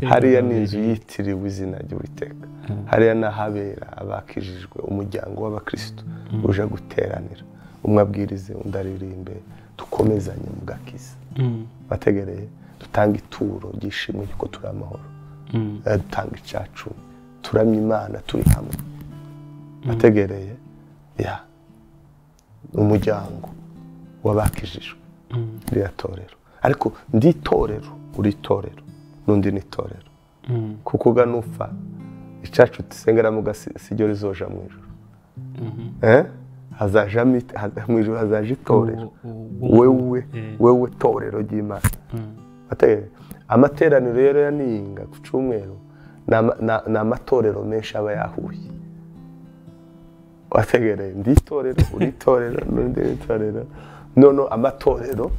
hariya ni inzu yitiriwe izina ry'Uwiteka, hariya n'ahabera abakijijwe, umuryango w'abakristo uje guteranira, umwe abwirize undi aririmbe, dukomezanye mu gakiza. Bategereye dutanga ituro ry'ishimwe kuko turi amahoro, dutanga icacu, turamya Imana turi hamwe. Bategereye ya umuryango w'abakijijwe ririya torero. Ariko ndi torero, uri torero, n'undi ni torero. Kuko uga nupfa icacu tusengeramo siryo rizoja mu ijuru. Hazaja mu ijuru hazaja itorero, wewe torero ry'Imana. Amateraniro rero ya Niyinga ku cyumweru ni amatorero menshi aba yahuye. Wategereye ndi torero, uri torero, n'undi ni torero. None amatorero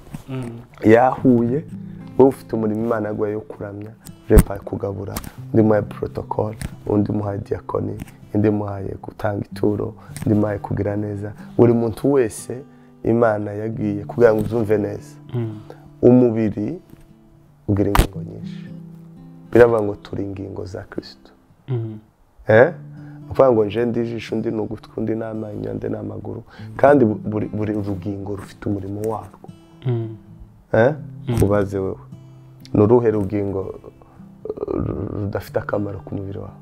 yahuye, wowe ufite umurimo Imana yaguhaye yo kuramya, je kugabura, undi muhaye protocol, undi muhaye diakoni, undi muhaye gutanga ituro, undi muhaye kugira neza. Buri muntu wese Imana yagiye kugira ngo uzumve neza. Umubiri ugira ingingo nyinshi, biravuga ngo turi ingingo za Kristo. Ukuvuga ngo nje ndi ijisho, undi ni ugutwi, undi ni amenyo, undi ni amaguru, kandi buri rugingo rufite umurimo warwo. Kubaze wewe ni uruhe rugingo rudafite akamaro ku mubiri wawe?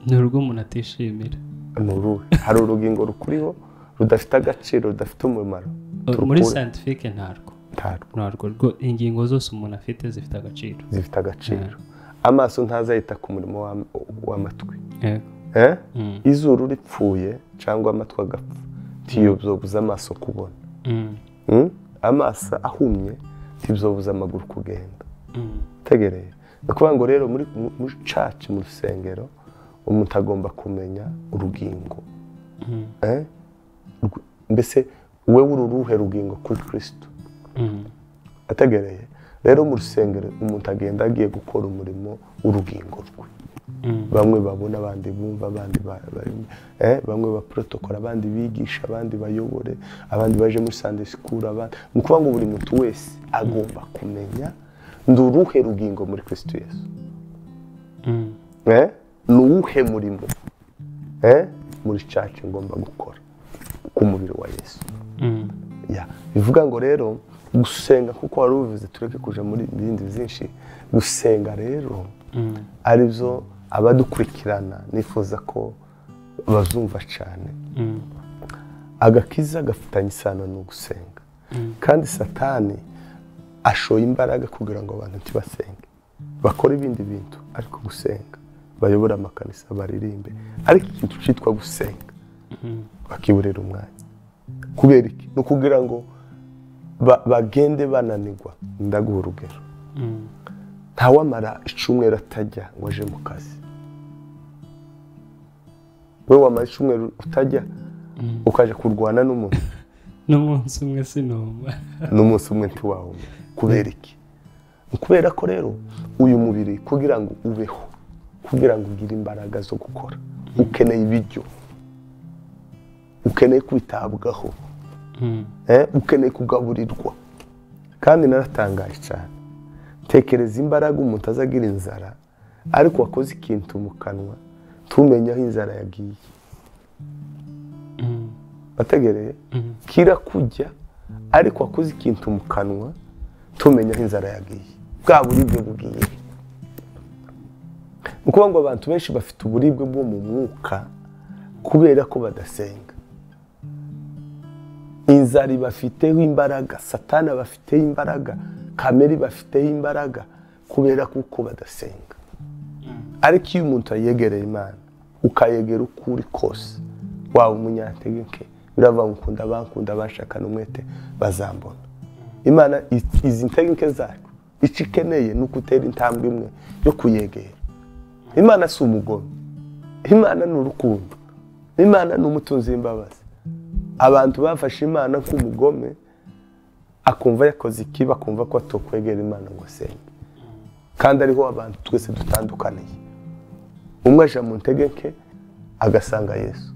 Ni urwo umuntu atishimira. Ni uruhe? Hari urugingo rukuriho rudafite agaciro, rudafite umumaro. Muri scientifique ntarwo. Ntarwo. Ingingo zose umuntu afite zifite agaciro. Zifite agaciro. Amaso ntazayita ku murimo w'amatwi. Izuru ripfuye cyangwa amatwi agapfa ntiyobuza amaso kubona. Amaso ahumye ntibizobuza amaguru kugenda. Tegereye. Ni ukuvuga ngo rero muri church, mu rusengero, umuntu agomba kumenya urugingo. Mbese wewe uri uruhe rugingo kuri Kristo? Ategereye. Rero mu rusengero umuntu agenda agiye gukora umurimo w'urugingo rwe. Bamwe babona, abandi bumva, abandi bamwe ba protocol, abandi bigisha, abandi bayobore, abandi baje muri Sunday school, abandi. Ni ukuvuga ngo buri muntu wese agomba kumenya ndi uruhe rugingo muri Kristo Yesu. Ni uwuhe murimo muri church ngomba gukora ku mubiri wa Yesu. Bivuga ngo rero gusenga, kuko wari ubivuze tureke kuja muri bindi byinshi, gusenga rero aribyo abadukurikirana nifuza ko bazumva cyane. Agakiza gafitanye isano no gusenga. Kandi Satani ashoye imbaraga kugira ngo abantu ntibasenge, bakore ibindi bintu ariko gusenga, bayobora amakanisa, baririmbe, ariko ikintu cyitwa gusenga bakiburira umwanya. Kubera iki? No kugira ngo bagende bananirwa. Ndaguha urugero, ntawamara icumweru atajya ngo aje mu kazi. Wewe wamara icumweru utajya ukaje kurwana n'umuntu n'umunsi umwe sinumva, n'umunsi umwe ntiwawuma. Kubera iki? Kubera ko rero uyu mubiri kugira ngo ubeho, kugira ngo ugire imbaraga zo gukora, ukeneye ibiryo, ukeneye kwitabwaho, ukeneye kugaburirwa. Kandi naratangaye cyane, tekereza imbaraga umuntu azagira inzara ariko wakoze ikintu mu kanwa tumenye aho inzara yagiye. Bategereye kirakujya ariko wakoze ikintu mu kanwa tumenye aho inzara yagiye, bwa buribwe bugiye. Ukuvuga ngo abantu benshi bafite uburibwe bwo mu mwuka kubera ko badasenga. Inzara bafiteho imbaraga, Satani bafiteho imbaraga, kamere bafiteho imbaraga kubera kuko badasenga. Ariko iyo umuntu ayegereye Imana, ukayegera uko uri kose, waba umunyantegenke, birava mukunda bankunda bashakana umwete bazambona. Imana izi ntegenke zayo, icyo ikeneye ni ukutera intambwe imwe yo kuyegera. Imana si umugome, Imana ni urukundo, Imana ni umutunzi w'imbabazi. Abantu bafashe Imana nk'umugome, akumva yakoze ikibi, akumva ko atokwegera Imana ngo asenge. Kandi ariho abantu twese dutandukaniye. Umwe aja mu ntegenke agasanga Yesu,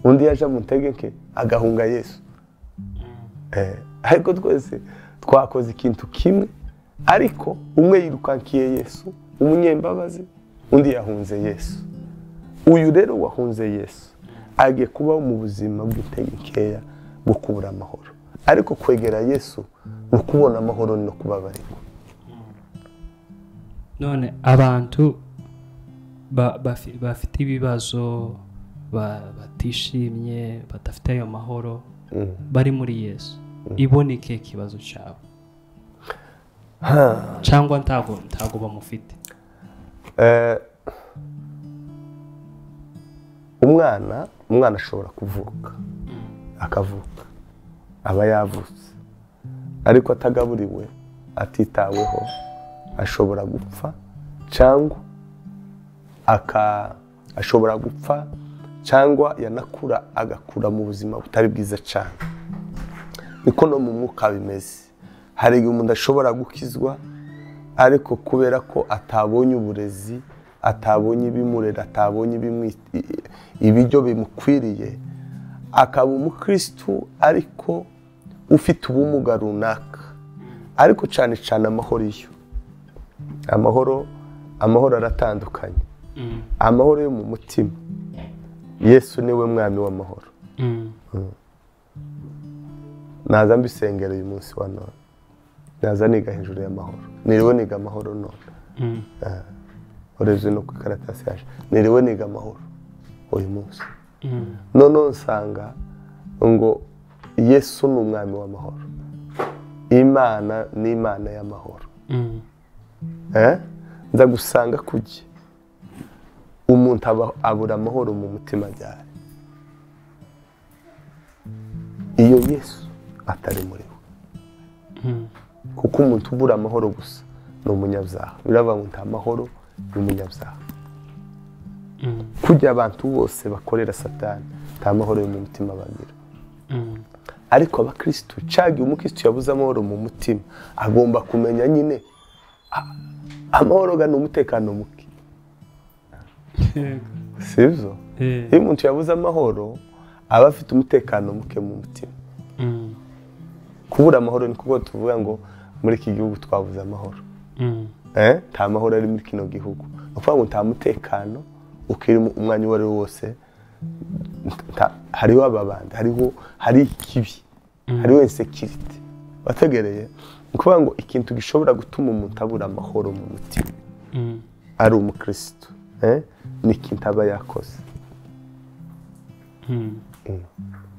undi yaja mu ntegenke agahunga Yesu. Ariko twese twakoze ikintu kimwe, ariko umwe yirukankiye Yesu umunyembabazi, undi yahunze Yesu. Uyu rero wahunze Yesu agiye kubaho mu buzima bw'integenkeya bwo kubura amahoro. Ariko kwegera Yesu ni ukubona amahoro no kubabarirwa. None abantu bafite ibibazo, batishimye, badafite ayo mahoro, bari muri Yesu, iboneke ikibazo cyabo cyangwa ntago bamufite? Umwana ashobora kuvuka, akavuka aba yavutse, ariko atagaburiwe, atitaweho, ashobora gupfa cyangwa ashobora gupfa cyangwa yanakura agakura mu buzima butari bwiza cyane. Niko no mu mwuka bimeze. Hari igihe umuntu ashobora gukizwa ariko kubera ko atabonye uburezi, atabonye ibimurera, atabonye ibiryo bimukwiriye, akaba umukristu ariko ufite ubumuga runaka. Ariko cyane cyane amahoro, iyo amahoro aratandukanye. Amahoro yo mu mutima, Yesu niwe mwami w'amahoro. Naza mbisengera uyu munsi wa none, naza niga hejuru y'amahoro, niriwe niga amahoro none. Urebye no ku ikaratasi yaje, niriwe niga amahoro uyu munsi. None nsanga ngo Yesu ni umwami w'amahoro, Imana ni Imana y'amahoro. Nza gusanga kuki umuntu abura amahoro mu mutima ryari iyo Yesu atari muri we. Kuko umuntu ubura amahoro gusa ni umunyabyaha. Biravuga ngo nta mahoro ni umunyabyaha. Kujya abantu bose bakorera Satani nta mahoro yo mu mutima bagira. Ariko abakristu, cyagiye umukristu yabuze amahoro mu mutima, agomba kumenya nyine amahoro ga ni umutekano muke. Sibyo? Iyo umuntu yabuze amahoro aba afite umutekano muke mu mutima. Kubura amahoro ni kuko tuvuga ngo muri iki gihugu twabuze amahoro. Nta mahoro ari muri kino gihugu. Ni ukuvuga ngo nta mutekano ukiri umwanya uwo ari wo wose. Hariho ababandi, hariho hari ikibi, hariho insecurity. Bategereye ni ukuvuga ngo ikintu gishobora gutuma umuntu abura amahoro mu mutima ari umukristo, ni ikintu aba yakoze.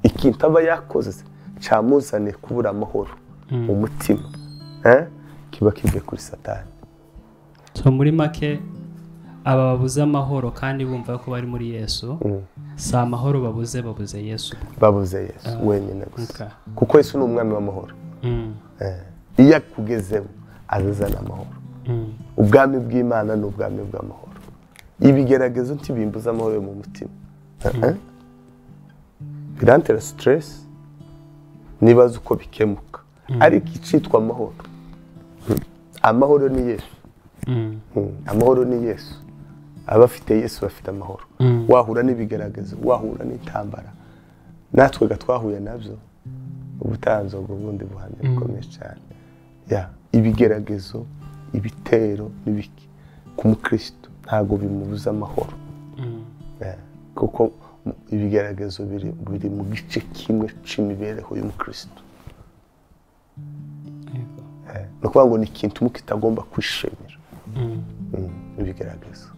Ikintu aba yakoze cyamuzaniye kubura amahoro mu mutima, kiba kivuye kuri Satani. So muri make aba babuze amahoro kandi bumva ko bari muri Yesu, si amahoro babuze, babuze Yesu. Babuze Yesu wenyine gusa. Kuko Yesu ni umwami w'amahoro. Iyo akugezemo azazana amahoro. Ubwami bw'Imana ni ubwami bw'amahoro. Ibigeragezo ntibimbuza amahoro yo mu mutima. Birantera stress, nibaza uko bikemuka. Ariko icitwa amahoro, Amahoro ni Yesu. Amahoro ni Yesu. Abafite Yesu bafite amahoro. Wahura n'ibigaragazo, wahura n'intambara, natwe twahuye nabyo, ubutanzo bundi buhamya bukomeye cyane. Ya ibigeragezo, ibitero n'ibiki ku mukristo ntago bimubuza amahoro. Kuko ibigeragezo biri mu gice kimwe c'imibereho y'umukristo. No kuvuga ngo ni ikintu mukitagomba kwishimira. Ibigeragezo.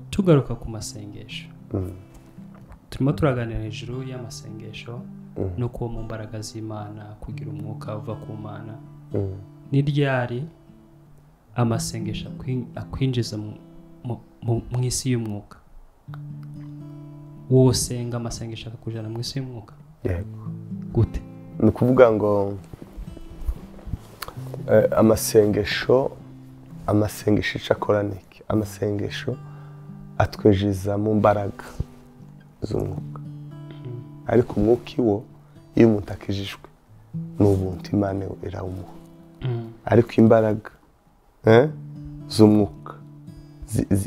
Tugaruka ku masengesho. Turimo turaganira hejuru y'amasengesho no kuba mu mbaraga z'Imana, kugira umwuka uva ku Mana. Ni ryari amasengesho akwinjiza mu isi y'umwuka? Wowe usenga amasengesho akakujana mu isi y'umwuka? Yego. Gute? Ni ukuvuga ngo amasengesho icyo akora ni iki? Amasengesho atwinjiza mu mbaraga z'umwuka. Ariko umwuka iwo iyo umuntu akijijwe ni ubuntu Imana irawumuha. Ariko imbaraga z'umwuka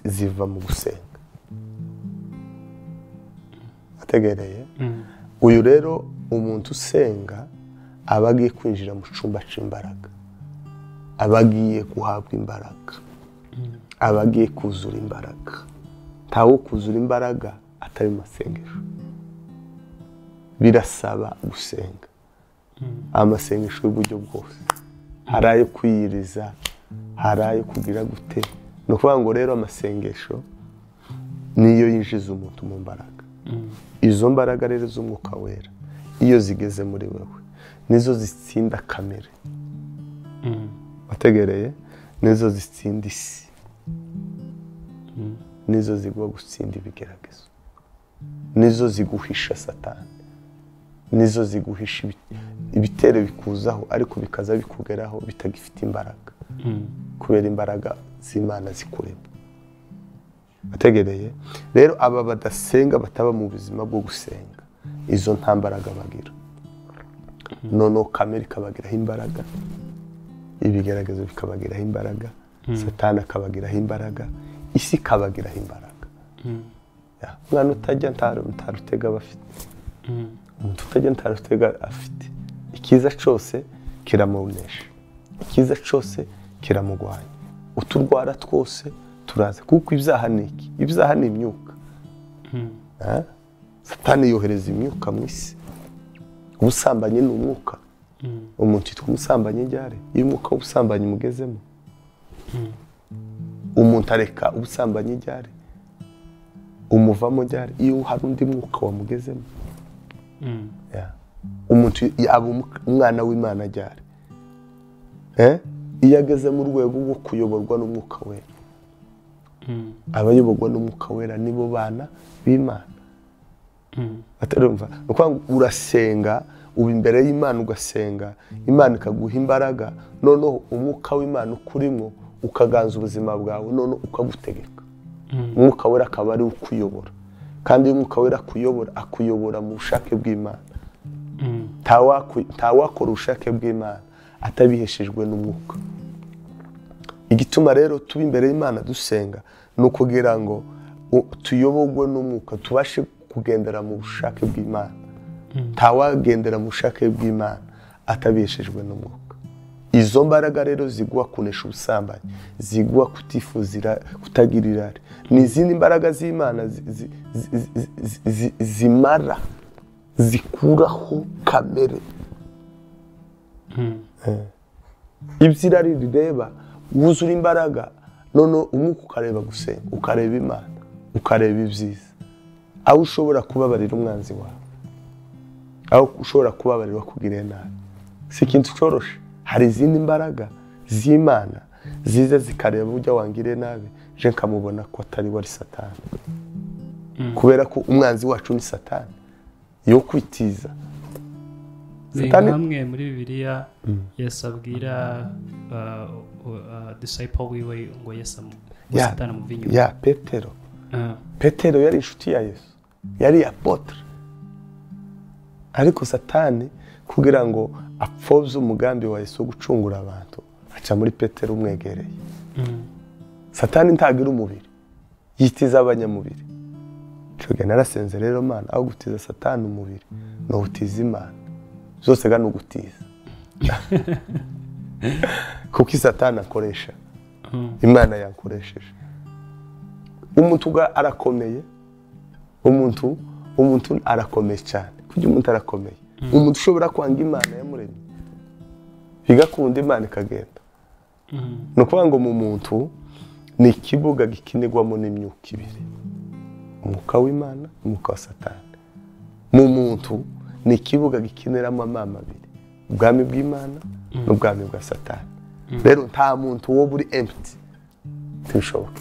ziva mu gusenga. Ategereye uyu rero umuntu usenga aba agiye kwinjira mu cyumba cy'imbaraga, aba agiye guhabwa imbaraga, aba agiye kuzura imbaraga. Ntawe kuzura imbaraga atari mu masengesho. Birasaba gusenga. Amasengesho y'uburyo bwose, hari ayo kwiyiriza, hari ayo kugira gute. Ni ukuvuga ngo rero amasengesho niyo yinjiza umuntu mu mbaraga. Izo mbaraga rero z'umwuka wera iyo zigeze muri wewe nizo zitsinda kamere. Wategereye? Nizo zitsinda isi. Nizo ziguha gutsinda ibigeragezo. Nizo ziguhisha Satani. Nizo ziguhisha ibitero bikuzaho, ariko bikaza bikugeraho bitagifite imbaraga. Kubera imbaraga z'Imana zikuremo. Wategereye? Rero aba badasenga, bataba mu buzima bwo gusenga, izo nta mbaraga bagira. Noneho kamere ikabagiraho imbaraga, ibigeragezo bikabagiraho imbaraga, Satani akabagiraho imbaraga, isi ikabagiraho imbaraga. Umwana utajya nta rutega aba afite. Umuntu utajya nta rutega afite. Ikiza cyose kiramunesha, ikiza cyose kiramugwanya. Uturwara twose turaza, kuko ibyaha ni iki? Ibyaha ni imyuka. Satani yohereza imyuka mu isi. Ubusambanyi ni umwuka. Umuntu yitwa umusambanyi ryari? Iyo umwuka w'ubusambanyi mugezemo. Umuntu areka ubusambanyi ryari? Umuvamo ryari? Iyo hari undi mwuka wamugezemo. Umuntu aba umwana w'Imana ryari? Iyo ageze mu rwego rwo kuyoborwa n'umwuka wera. Abayoborwa n'umwuka wera nibo bana b'Imana. Atarumva? Nuko urasenga, uba imbere y'Imana ugasenga, Imana ikaguha imbaraga, noneho umwuka w'Imana ukurimo ukaganza ubuzima bwawe, noneho ukagutegeka. Umwuka wera akaba ari ukuyobora. Kandi iyo umwuka wera akuyobora, akuyobora mu bushake bw'Imana. Ntawakora ubushake bw'Imana atabiheshejwe n'umwuka. Igituma rero tuba imbere y'Imana dusenga ni ukugira ngo tuyoborwe n'umwuka, tubashe kugendera mu bushake bw'Imana. Ntawagendera mu bushake bw'Imana atabiheshejwe n'umwuka. Izo mbaraga rero ziguha kunesha ubusambanyi, ziguha kutifuzira, kutagira irari. Ni izindi mbaraga z'Imana zimara, zikuraho kamere. Iby'irari rireba, wuzura imbaraga, none umwuka ukareba gusenga, ukareba Imana, ukareba ibyiza. Aho ushobora kubabarira umwanzi wawe, aho ushobora kubabarira wakugiriye nabi, si ikintu cyoroshe. Hari izindi mbaraga z'Imana ziza zikareba ujya wangiriye nabi, je nkamubona ko atari wari Satani. Kubera ko umwanzi wacu ni Satani yo kwitiza. Satani hamwe muri Bibiliya Yesu abwira disciple wiwe ngo Yesu Satani amuva inyuma. Ya Petero. Petero yari inshuti ya Yesu, yari apotre. Ariko Satani kugira ngo apfobye umugambi wa Yesu gucungura abantu aca muri Petero umwegereye. Satani ntagira umubiri, yitiza abanyamubiri. Ico narasenze rero Mana, aho gutiza Satani umubiri no gutiza Imana, zose ga nugutiza. Kuko Satani akoresha, Imana yakoresheje. Umuntu arakomeye, umuntu arakomeye cyane. Kuko umuntu arakomeye, umuntu ushobora kwanga Imana yamuremye bigakunda Imana ikagenda. No kuvuga ngo mu muntu ni ikibuga gikinirwamo n'imyuka ibiri, umwuka w'Imana, umwuka wa Satani. Mu muntu ni ikibuga gikiniramo amama abiri, ubwami bw'Imana n'ubwami bwa Satani. Rero nta muntu wo buri empty, ntibishoboka.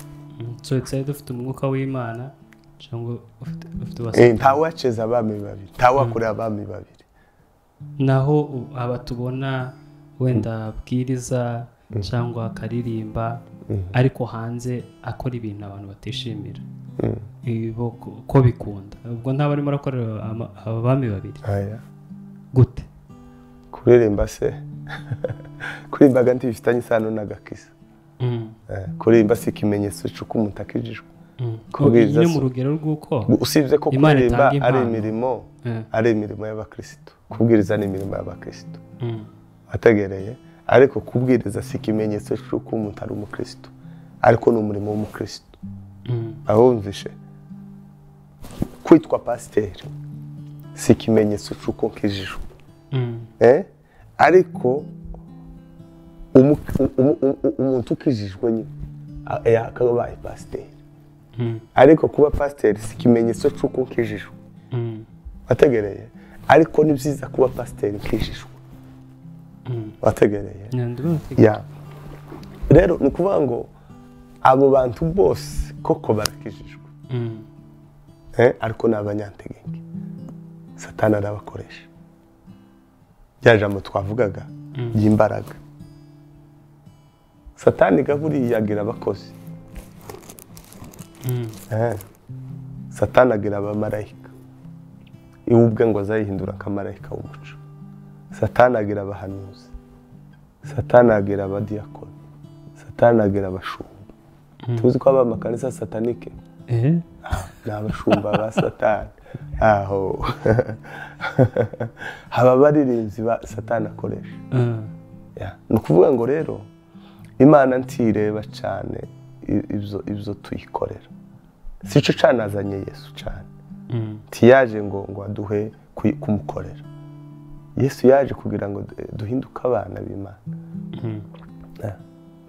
So it's ufite umwuka w'Imana cyangwa ufite wa Satani. Ntawaceza abami babiri, ntawakorera abami babiri. Naho abatubona wenda abwiriza cyangwa akaririmba ariko hanze akora ibintu abantu batishimira, ko bikunda, ubwo ntaba arimo arakorera abami babiri. Gute kuririmba se? Kuririmba ntibifitanye isano n'agakiza. Kuririmba si ikimenyetso cy'uko umuntu akijijwe. Kubwiriza mu rugero rw'uko usibye ko kuririmba ari imirimo, ari imirimo y'abakristo. Kubwiriza ni imirimo y'abakristo ategereye, ariko kubwiriza si ikimenyetso cy'uko umuntu ari umukristo, ariko ni umurimo w'umukristo. Ahumvishe kwitwa pasiteri si ikimenyetso cy'uko nkijijwe. Ariko umuntu ukijijwe nyine yakabaye pasiteri. Ariko kuba pasiteri si ikimenyetso cy'uko nkijijwe. Wategereye, ariko ni byiza kuba pasiteri nkijijwe. Wategereye. Ya. Rero ni ukuvuga ngo abo bantu bose koko barakijijwe. Ariko ni abanyantegenke. Satani arabakoresha. Rya jambo twavugaga ry'imbaraga. Satani gaburiya agira abakozi. Satani agira abamarayika. Iwe ubwe ngo azayihindura akamarayika w'umuco. Satani agira abahanuzi. Satani agira abadiyakoni. Satani agira abashumba. Tuzi ko aba makanisa satanike? Ni abashumba ba Satani. Aho haba baririmbyi ba Satani akoresha. Ni ukuvuga ngo rero Imana ntireba cyane ibyo tuyikorera. Sico canazanye Yesu cyane. Tiyaje ngo aduhe kumukorera. Yesu yaje kugira ngo duhinduke abana b'Imana.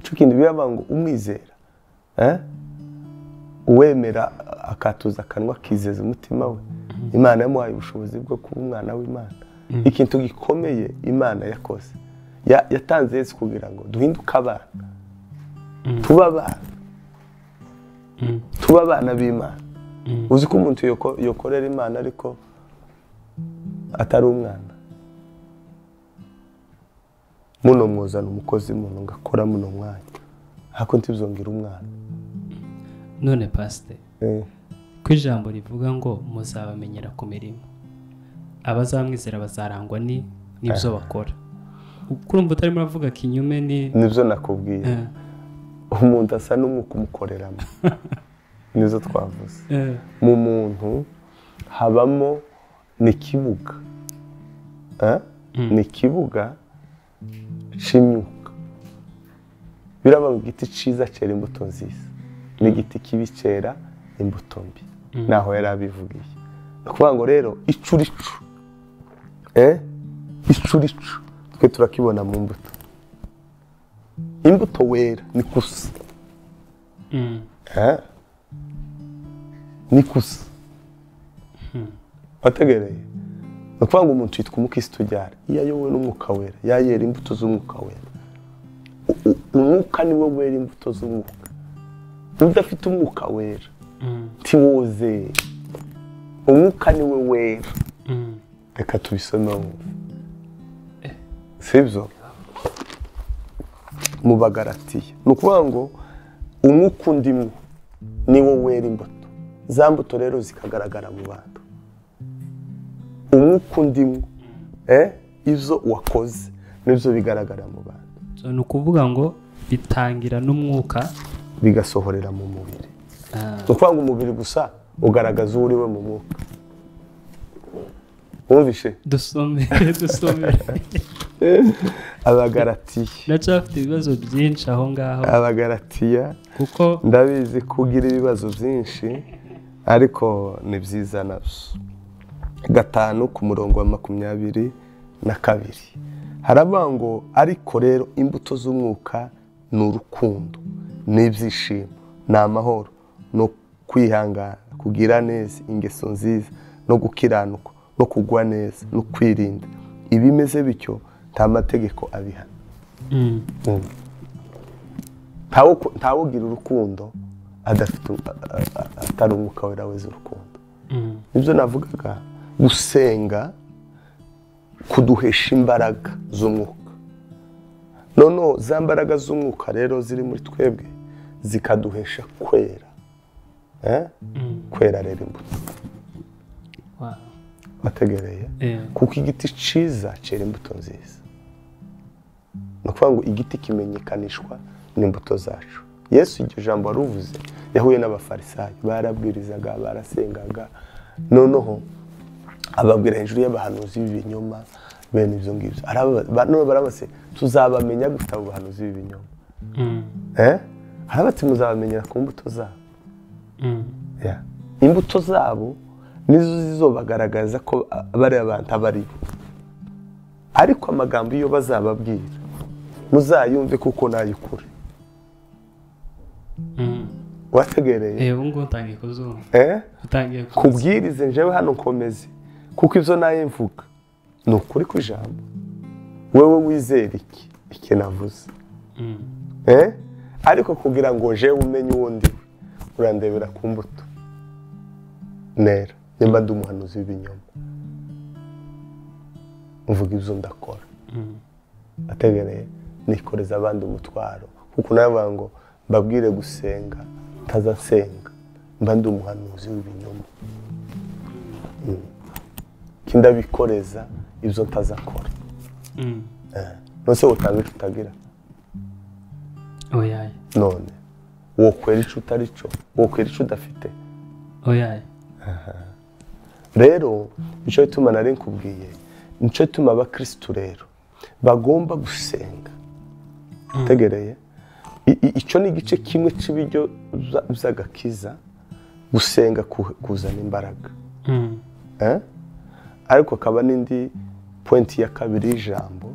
Ico kintu biraba ngo umwizera, uwemera akatuza akanwa akizeza umutima we, Imana yamuhaye ubushobozi bwo kuba umwana w'Imana. Ikintu gikomeye Imana yakoze, yatanze Yesu kugira ngo duhinduke abana, tuba abana, tuba abana b'Imana. Uzi ko umuntu yokorera Imana ariko atari umwana. Muno mwozana umukozi muno ngakora muno mwanya, ariko ntibizongera umwana. None pastor, ko ijambo rivuga ngo muzabamenyera ku mirimo, abazamwizera bazarangwa n'ibyo bakora. Kurumva utarimo uravuga kinyume ni nibyo nakubwiye. Umuntu asa n'umwuka umukoreramo. Nizo twavuze. Mu muntu habamo n'ikibuga. Ni ikibuga c'imyuka. Biraba igiti ciza cera imbuto nziza, n'igiti kibi cera imbuto mbi. Naho yarabivugiye. Ni ngo rero icuricu, icuricu twe turakibona mu mbuto. Imbuto wera ni kusa. Ni kusa. Wategereye. Ni ukuvuga ngo umuntu yitwa umukristo ujyara iyo ayobowe n'umwuka wera, yayera imbuto z'umwuka wera. Umwuka niwe wera imbuto z'umwuka. Udafite umwuka wera ntiwozera. Umwuka niwe wera. Reka tubisome wumve. Sibyo? Mu Bagalatiya. Ni ukuvuga ngo umwuka undimwo niwo wera imbuto. Za mbuto rero zikagaragara mu bantu. Umwuka undimwo Ibyo wakoze nibyo bigaragara mu bantu. Ni ukuvuga ngo bitangira n'umwuka bigasohorera mu mubiri. Ni ukuvuga ngo umubiri gusa ugaragaza uwo uriwe mu mwuka. Wumvishe? Dusome. Abagalatiya. Ndacyafite ibibazo byinshi aho ngaho. Abagalatiya. Kuko ndabizi kugira ibibazo byinshi ariko ni byiza nabyo. 5 ku murongo wa 22. Haravuga ngo ariko rero imbuto z'umwuka ni urukundo, n'ibyishimo, ni amahoro, no kwihangana, kugira neza, ingeso nziza, no gukiranuka, no kugwa neza, no kwirinda. Ibimeze bityo nta mategeko abihana. Ntawugira urukundo adafite atari umwuka wera weze urukundo. Nibyo navugaga, gusenga kuduhesha imbaraga z'umwuka. Noneho za mbaraga z'umwuka rero ziri muri twebwe zikaduhesha kwera. Kwera rero imbuto. Bategereye kuko igiti cyiza cyera imbuto nziza. Ni ukuvuga ngo igiti kimenyekanishwa n'imbuto zacu. Yesu iryo jambo waruvuze yahuye n'abafarisayo, barabwirizaga, barasengaga, noneho ababwira hejuru y'abahanuzi b'ibinyoma bene ibyo ngibyo. None barabase tuzabamenya gute abo bahanuzi b'ibinyoma? Arabati muzabamenyera ku mbuto zabo. Imbuto zabo nizo zizobagaragaza ko bari abantu abari. Ariko amagambo iyo bazababwira muzayumve kuko nayukuri. Wategereye? Ubu ngubu utangiye kuzumva. Utangiye kubwirize njewe hano nkomeze kuko ibyo naye mvuga ni ukuri ku ijambo. Wewe wizera iki? Iki navuze. Ariko kugira ngo jewe umenye uwo ndi urandebera ku mbuto nera. Nimba ndi umuhanuzi w'ibinyoma mvuga ibyo ndakora. Ategereye nikoreza abandi umutwaro kuko nawe ngo mbabwire gusenga ntazasenga, mba ndi umuhanuzi w'ibinyoma. Kindabikoreza ibyo ntazakora. None utanga icyo utagira? Oya. None wokwera icyo utari cyo, wokwera icyo udafite. Oya. Rero nicyo gituma nari nkubwiye, nicyo gituma abakristu rero bagomba gusenga. Tegereye icyo ni igice kimwe cy'ibiryo by'agakiza, gusenga kuzana imbaraga. Ariko akaba n'indi pointi ya kabiri y'ijambo,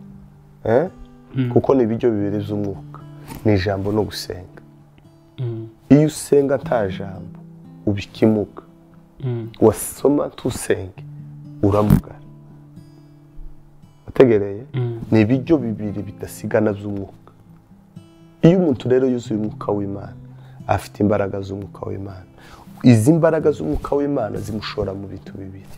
kuko ni ibiryo bibiri by'umwuka, ni ijambo no gusenga. Iyo usenga nta jambo ubikimuka, wasoma ntusenge uramugara. Wategereye? Ni ibiryo bibiri bidasigana by'umwuka. Iyo umuntu rero yuzuye umwuka w'Imana afite imbaraga z'umwuka w'Imana. Izi mbaraga z'umwuka w'Imana zimushora mu bintu bibiri: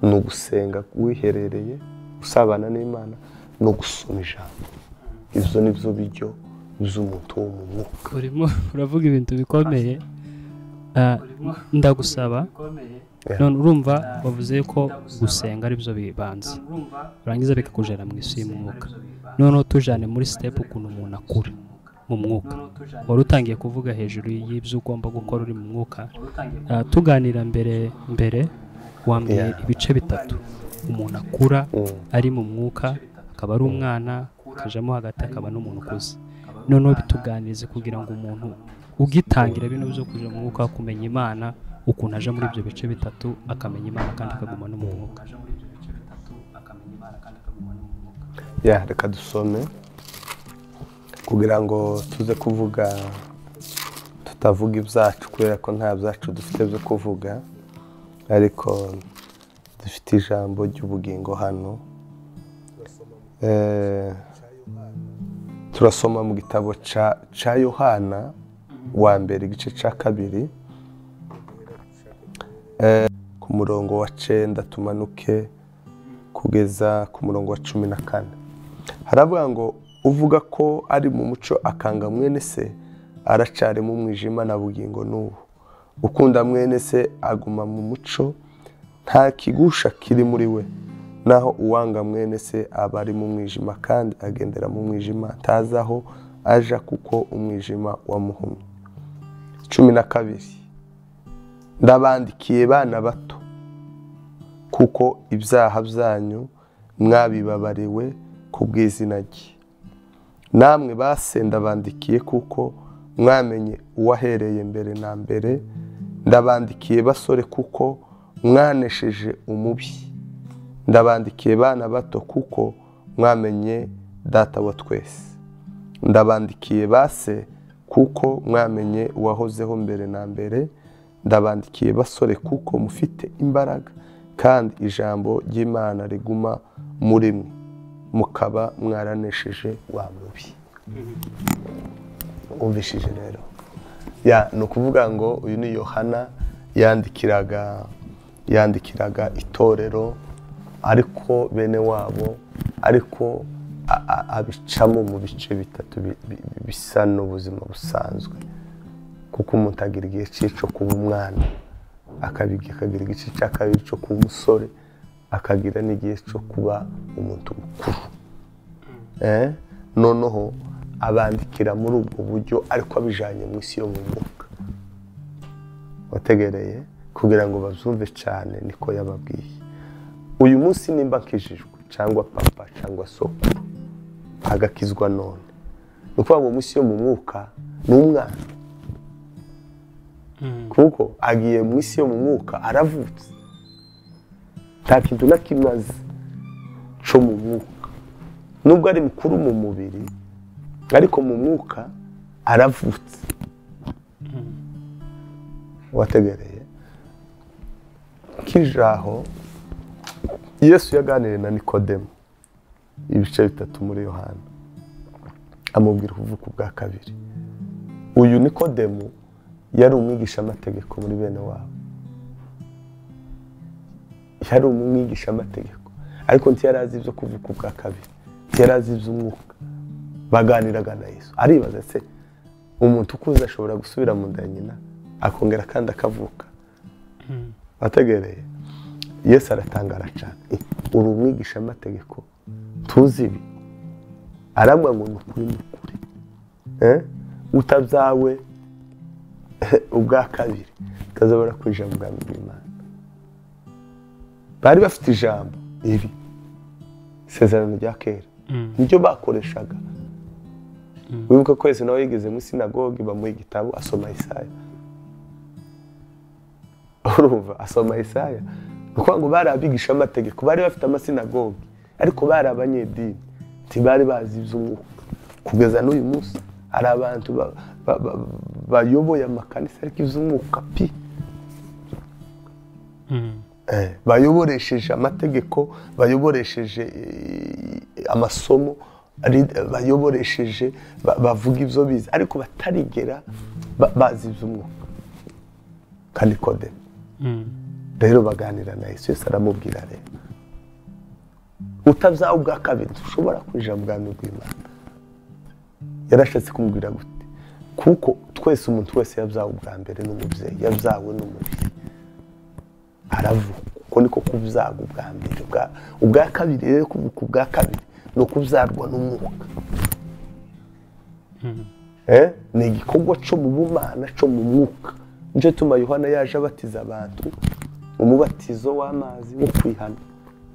ni ugusenga wiherereye usabana n'Imana, no gusoma ijambo. Ibyo ni byo biryo by'umuntu wo mu mwuka. Urimo uravuga ibintu bikomeye. Ndagusaba none urumva wavuze ko gusenga ari byo bibanza, urangiza bikakujana mu isi y'umwuka. Noneho tujane muri step ukuntu umuntu akura mu mwuka. Wari utangiye kuvuga hejuru y'ibyo ugomba gukora uri mu mwuka. Tuganira mbere wambwiye ibice bitatu umuntu akura ari mu mwuka, akaba ari umwana, akajamo hagati, akaba n'umuntu ukuze. Noneho bituganirize kugira ngo umuntu ugitangira bino byo kuja mu mwuka, kumenya Imana, ukuntu aje muri ibyo bice bitatu akamenya Imana kandi akaguma no mu mwuka. Reka dusome kugira ngo tuze kuvuga tutavuga ibyacu kubera ko nta byacu dufite byo kuvuga, ariko dufite ijambo ry'ubugingo hano. Turasoma mu gitabo ca Yohana wa mbere igice ca 2 ku murongo wa 9 tumanuke kugeza ku murongo wa 14. Haravuga ngo uvuga ko ari mu muco akanga mwene se aracari mu mwijima na bugingo n'ubu. Ukunda mwene se aguma mu muco, nta kigusha kiri muri we. Naho uwanga mwene se aba ari mu mwijima kandi agendera mu mwijima, ntazi aho aja kuko umwijima wamuhumye. 12 Ndabandikiye bana bato, kuko ibyaha byanyu mwabibabariwe kubw'izina rye. Namwe base ndabandikiye kuko mwamenye uwahereye mbere na mbere. Ndabandikiye basore kuko mwanesheje umubi. Ndabandikiye bana bato kuko mwamenye data wa twese. Ndabandikiye base kuko mwamenye uwahozeho mbere na mbere. Ndabandikiye basore kuko mufite imbaraga kandi ijambo ry'Imana riguma muri mwe, mukaba mwaranesheje wa mubi. Umvishije rero ya ni ukuvuga ngo uyu ni Yohana yandikiraga itorero, ariko bene wabo, ariko abicamo mu bice bitatu bisa n'ubuzima busanzwe. Kuko umuntu agira igihe cyo kuba umwana, akagira igice cya kabiri cyo kuba umusore, akagira n'igihe cyo kuba umuntu mukuru. Noneho abandikira muri ubwo buryo, ariko abijanye mu isi yo mu mwuka. Wategereye kugira ngo bazumve cyane, niko yababwiye. Uyu munsi nimba nkijijwe cyangwa papa cyangwa sokuru agakizwa none, ni ukuvuga ngo mu isi yo mu mwuka ni umwana, kuko agiye mu isi yo mu mwuka aravutse, nta kintu na kimwe azi cyo mu mwuka. Nubwo ari mukuru mu mubiri, ariko mu mwuka aravutse. Wategereye kijaho Yesu yaganiriye na Nikodemu ibice 3 muri Yohana, amubwira kuvuka ubwa kabiri. Uyu Nikodemu yari umwigisha amategeko muri bene wabo, yari umwigisha amategeko, ariko ntiyari azi ibyo kuvuka ubwa kabiri, ntiyari azi iby'umwuka. Baganiraga na Yesu, aribaza se umuntu ukuze ashobora gusubira mu nda ya nyina akongera kandi akavuka? Wategereye Yesu aratangara cyane, uri umwigisha amategeko tuzi ibi? Aramwa ngo ni ukuri ni ukuri, utabyawe ubwa kabiri utazabura kwinjira mu bwami bw'Imana. Bari bafite ijambo iri isezerano rya kera, niryo bakoreshaga. Wibuka ko Yesu nawe yigeze muri sinagogi bamuha igitabo asoma Isaya. Urumva, asoma Isaya. Ni ukuvuga ngo bari abigisha amategeko, bari bafite amasinagogi, ariko bari abanyedini, ntibari bazi iby'umwuka. Kugeza n'uyu munsi hari abantu bayoboye amakanisa ariko iby'umwuka pi. Bayoboresheje amategeko, bayoboresheje amasomo, bayoboresheje bavuga ibyo bize, ariko batarigera bazi iby'umwuka. Kandi Nikodemu rero baganira na Yesu, Yesu aramubwira rero utabyawe ubwa kabiri ushobora kwinjira mu bwami bw'Imana. Yarashatse kumubwira gute? Kuko twese umuntu wese yabyawe ubwa mbere n'umubyeyi, yabyawe n'umubiri, aravuka. Uko niko kubyaga ubwa mbere. Ubwa kabiri rero, kuvuka ubwa kabiri ni ukubyarwa n'umwuka. Ni igikorwa cyo mu bumana, cyo mu mwuka. Nicyo gituma Yohana yaje abatiza abantu umubatizo w'amazi wo kwihana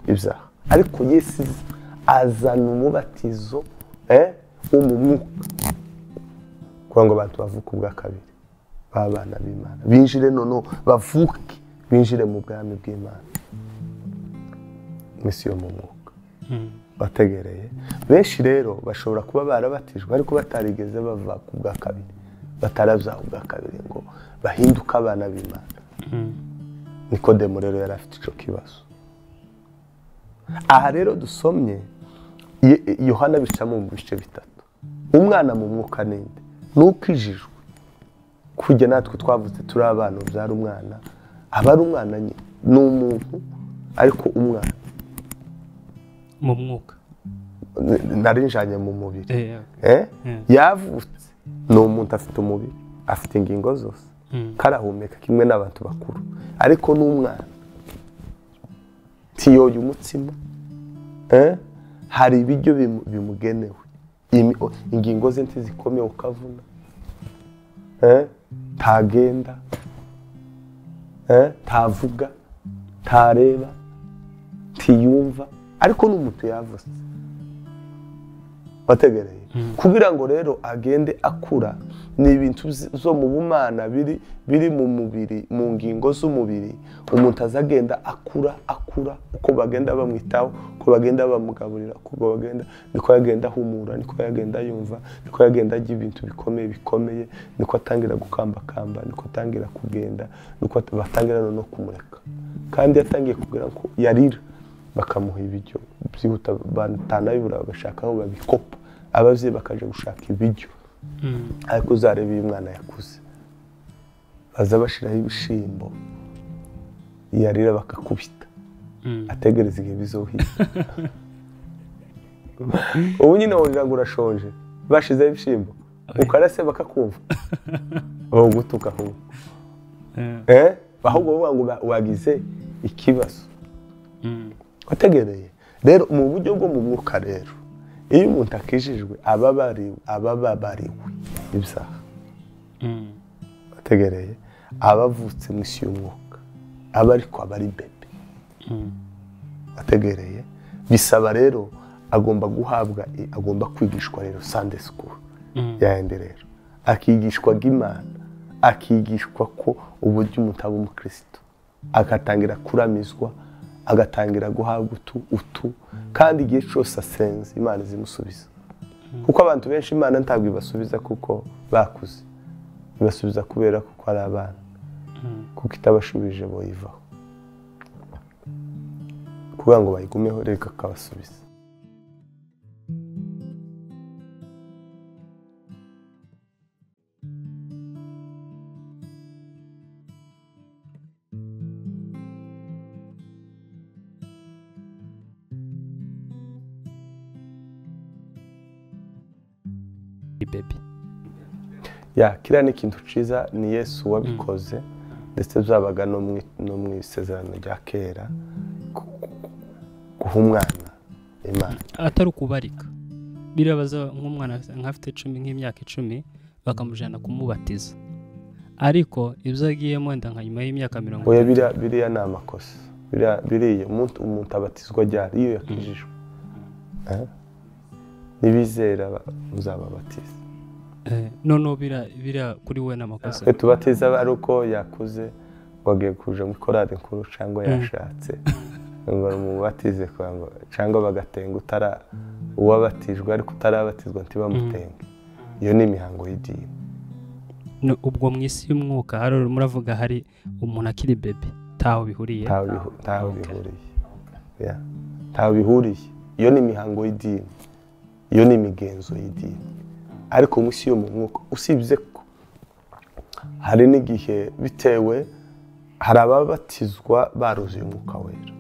ibyaha, ariko Yesu azana umubatizo wo mu mwuka, kugira ngo abantu bavuke ubwa kabiri b'abana b'Imana, binjire noneho bavuke binjire mu bwami bw'Imana, mu isi yo mu mwuka. Bategereye benshi rero bashobora kuba barabatijwe ariko batarigeze bava ku bwa kabiri, batarabyara ubwa kabiri ngo bahinduke abana b'Imana. Nikodemu rero yari afite icyo kibazo. Aha rero dusomye Yohana bicamo mu bice 3. Umwana mu mwuka ninde? Nukijijwe. Kujya natwe twavutse turi abana, ubyara umwana, aba ari umwana nyine, ni umuntu ariko umwana mu mwuka, narinjanye mu mubiri. Yavutse ni umuntu afite umubiri, afite ingingo zose, karahumeka kimwe n'abantu bakuru, ariko n'umwana tiyoye umutsima, Hari ibiryo bimugenewe, ingingo ze ntizikomeye ukavuna, ntagenda, ntavuga, ntareba, ntiyumva, ariko n'umuntu yavutse wategereye. Kugira ngo rero agende akura, ni ibintu zo mu bumana biri mu mubiri, mu ngingo z'umubiri. Umuntu azagenda akura akura uko bagenda bamwitaho, uko bagenda bamugaburira, uko bagenda, niko yagenda ahumura, niko yagenda yumva, niko yagenda ajya ibintu bikomeye bikomeye, niko atangira gukambakamba, niko atangira kugenda, niko batangira no kumureka. Kandi yatangiye kugira ngo yarira, bakamuha ibiryo byihuta, batanabibura bagashaka aho babikopa, abavyeyi bakaje gushaka ibiryo. Ariko uzareba iyo umwana yakuze, baza bashiraho ibishimbo, yarira bakakubita, ategereza igihe bizohira. Ubu nyine wogira ngo urashonje, bashizeho ibishimbo ukarase bakakumva, bagutuka ahubwo. Ahubwo bavuga ngo wagize ikibazo. Wategereye. Rero mu buryo bwo mu mwuka rero, iyo umuntu akijijwe abababariwe ibyaha, ategereye, abavutse mu isi y'umwuka, aba ariko aba ari bebe, ategereye. Bisaba rero agomba guhabwa, agomba kwigishwa rero Sunday school yandi, rero akigishwa Imana, akigishwa ko uburyo umuntu aba umukristo, agatangira kuramizwa, agatangira guhabwa utu, kandi igihe cyose asenze Imana izimusubiza. Kuko abantu benshi Imana ntabwo ibasubiza kuko bakuze, ibasubiza kubera kuko ari abana, kuko itabashubije boyivaho, kugira ngo bayigumeho reka akabasubiza. Baby. Ya kiriya ni ikintu ciza, ni Yesu wabikoze, ndetse byabaga no mu isezerano rya kera, guha umwana Imana atari ukubarika. Birabaza nk'umwana nk'afite 10, nk'imyaka 10, bakamujana kumubatiza, ariko ibyo agiyemo wenda nka nyuma y'imyaka 30. Oya, biriya ni amakosa. Biriya umuntu abatizwa ryari? Iyo yakijijwe. Nibizera muzababatiza. Noneho bira kuri we n'amakosa. Tubatiza ari uko yakuze, wagiye kuja mu korari nkuru cyangwa yashatse, ngo mubatize cyangwa bagatenga utara uwabatijwe ariko utarabatizwa ntibamutenge. Iyo ni imihango y'idini. Ubwo mu isi y'umwuka hari muravuga hari umuntu akiri bebe, taho bihuriye. Taho bihuriye. Taho bihuriye. Iyo ni imihango y'idini. Iyo ni imigenzo y'idini. Ariko mu isi yo mu mwuka, usibye ko hari n'igihe bitewe, hari ababatizwa baruzuye umwuka wera.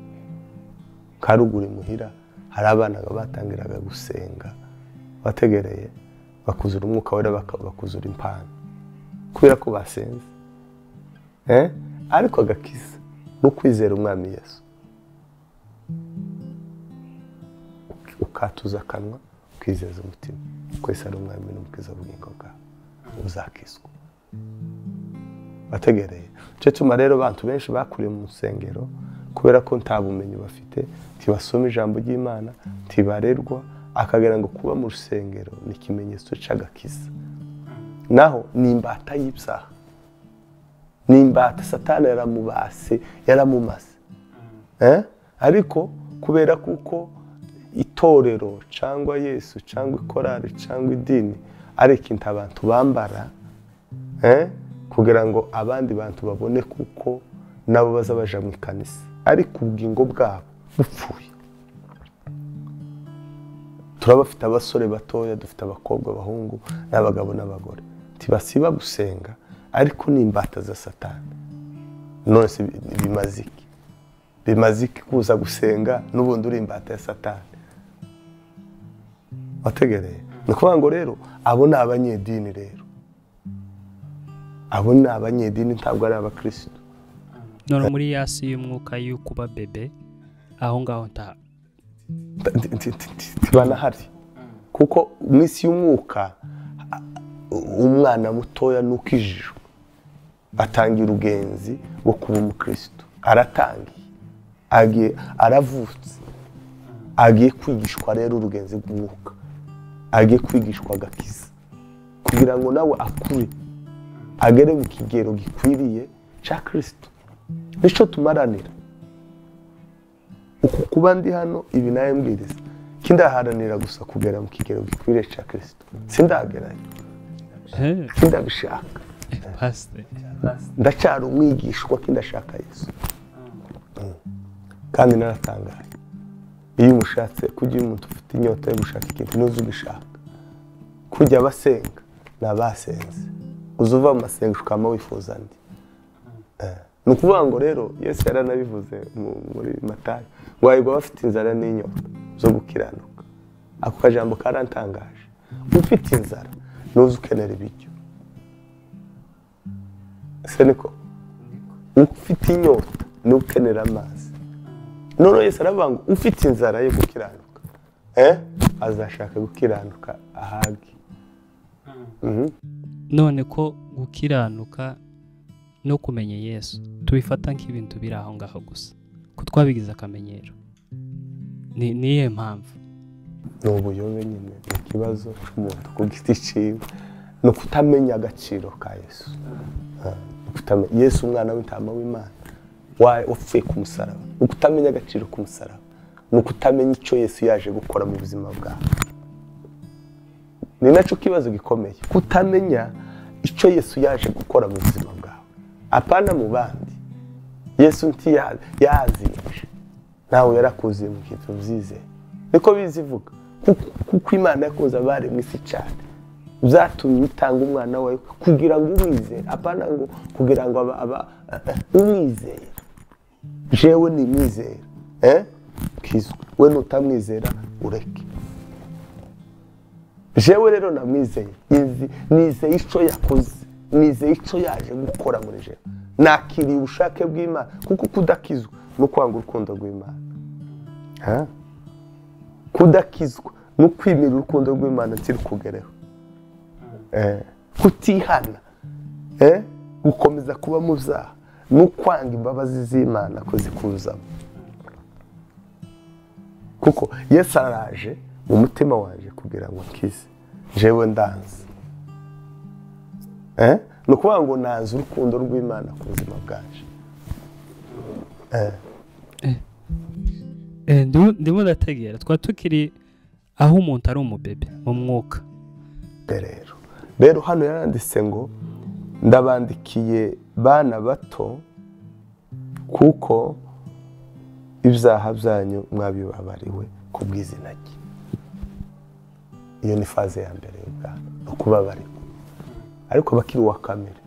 Karuguru imuhira hari abana batangiraga gusenga bategereye, bakuzura umwuka wera, bakuzura impano kubera ko basenze. Ariko agakiza no kwizera umwami Yesu, ukatuza akanwa, ukizeza umutima kwese ari umwami n'umukiza w'ubugingo bwawe, uzakizwa. Bategereye. Cyo tuma rero abantu benshi bakuriye mu rusengero kubera ko nta bumenyi bafite, ntibasoma ijambo ry'Imana, ntibarerwa, akagira ngo kuba mu rusengero ni ikimenyetso cy'agakiza. Naho ni imbata y'ibyaha, ni imbata Satani yaramubase, yaramumaze. Ariko kubera kuko itorero cyangwa Yesu cyangwa ikorari cyangwa idini ari ikintu abantu bambara, kugira ngo abandi bantu babone kuko nabo baza baja mu ikanisa, ariko ubugingo bwabo bupfuye. Turabafite abasore batoya, dufite abakobwa, abahungu n'abagabo n'abagore, ntibasiba gusenga, ariko ni imbata za Satani. None se bimaze iki? Bimaze iki kuza gusenga n'ubundi uri imbata ya Satani? Wategereye. Ni ukuvuga ngo rero abo ni abanyedini, rero abo ni abanyedini, ntabwo ari abakristo. None muri yasi y'umwuka y'ukuba bebe aho ngaho Tibanahari kuko mu isi y'umwuka umwana mutoya nukijijwe atangira urugenzi rwo kuba umukristo, aratangiye, agiye, aravutse, agiye kwigishwa rero urugenzi rw'umwuka, agiye kwigishwa agakiza kugira ngo nawe akure agere mu kigero gikwiriye cya Kristo. Nico tumaranira uku kuba ndi hano ibi naye mbwiriza kindaharanira gusa kugera mu kigero gikwiriye cya Kristo, sindagerayo, sindabishaka, ndacyari umwigishwa kindashaka Yesu. Kandi naratangaye iyo umushatse kujya umuntu ufite inyota yo gushaka ikintu nuzi ugishaka, kujya abasenga nabasenze uzuva mu masengesho ukama wifuza andi. Ni ukuvuga ngo rero Yesu yaranabivuze muri Matayo ngo hahirwa abafite inzara n'inyota zo gukiranuka. Ako kajambo karantangaje. Ufite inzara nuzi ukenera ibiryo, ese niko? Ufite inyota n'ukenera amazi. None Yesu aravuga ngo ufite inzara yo gukiranuka azashaka gukiranuka ahage. None ko gukiranuka no kumenya Yesu tubifata nk'ibintu biri aho ngaho gusa, ko twabigize akamenyero, ni niye mpamvu? Ni ubuyobe nyine, ni ikibazo cy'umuntu ku giti ciwe, ni ukutamenya agaciro ka Yesu. Yesu umwana w'intama w'Imana wapfuye ku musaraba, ni ukutamenya agaciro k'umusaraba, ni ukutamenya icyo Yesu yaje gukora mu buzima bwawe. Ni nacyo kibazo gikomeye, kutamenya icyo Yesu yaje gukora mu buzima bwawe, apana mu bandi. Yesu ntiyaziye nawe yarakuziye mu kintu byize, niko bizivuga, kuko Imana yakunze abari mu isi cyane byatumye itanga umwana wayo kugira ngo umwizere, apana ngo kugira ngo aba umwizere. Jewe ni mwizera kizwe, we nutamwizera ureke. Jewe rero namwizeye, nizeye icyo yakoze, nizeye icyo yaje gukora muri jewe, nakiriye ubushake bw'Imana, kuko kudakizwa no kwanga urukundo rw'Imana, kudakizwa no kwimira urukundo rw'Imana ntirukugereho, kutihana, gukomeza kuba mu byaha no kwanga imbabazi z'Imana ko zikuzamo. Kuko Yesu araje mu mutima wanje kugira ngo nkize, jewe ndanze. Ni ukuvuga ngo nanze urukundo rw'Imana ku buzima bwanje. Ndimo ndategera twa tukiri aho umuntu ari umubebe mu mwuka. Rero hano yaranditse ngo ndabandikiye bana bato kuko ibyaha byanyu mwabibabariwe ku bw'izina rye. Iyo ni faze ya mbere y'ubwana, no kubabarirwa. Ariko bakiri wa kamere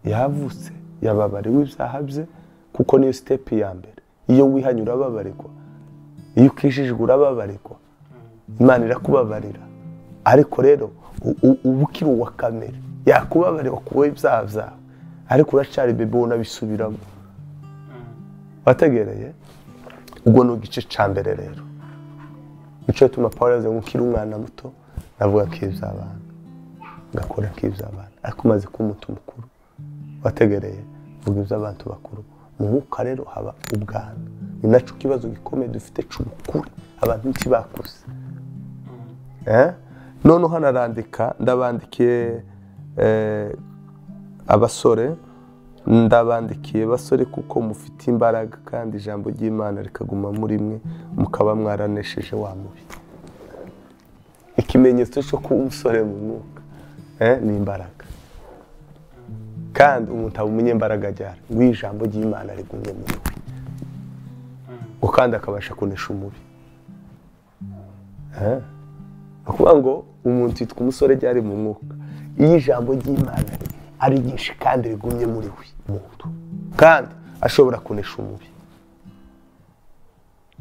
yavutse yababariwe ibyaha bye, kuko niyo step ya mbere. Iyo wihanye urababarirwa, iyo ukijijwe urababarirwa, Imana irakubabarira. Ariko rero ubukiri wa kamere yakubabarirwa kuba ibyaha byawe, ariko uracyari bebe unabisubiramo. Wategereye ubwo ni igice cya mbere rero. Nico gituma Pawulo yavuze ngo nkiri umwana muto navuga nk'iby'abana, ngakora nk'iby'abana, ariko umaze kuba umuntu mukuru wategereye vuga iby'abantu bakuru. Mu mwuka rero haba ubwana. Ni nacyo kibazo gikomeye dufite cy'ubukure, abantu ntibakuze. None hano arandika, ndabandikiye abasore, ndabandikiye basore kuko mufite imbaraga kandi ijambo ry'Imana rikaguma muri mwe mukaba mwaranesheje wa mubi. Ikimenyetso cyo kuba umusore mu mwuka ni imbaraga. Kandi umuntu aba umunyembaraga ajyana ngo ijambo ry'Imana rigumye muri we, ngo kandi akabasha kunesha umubi. Akuvuga ngo umuntu yitwa umusore ryari mu mwuka iyo ijambo ry'Imana ari ryinshi kandi rigumye muri we muntu, kandi ashobora kunesha umubi.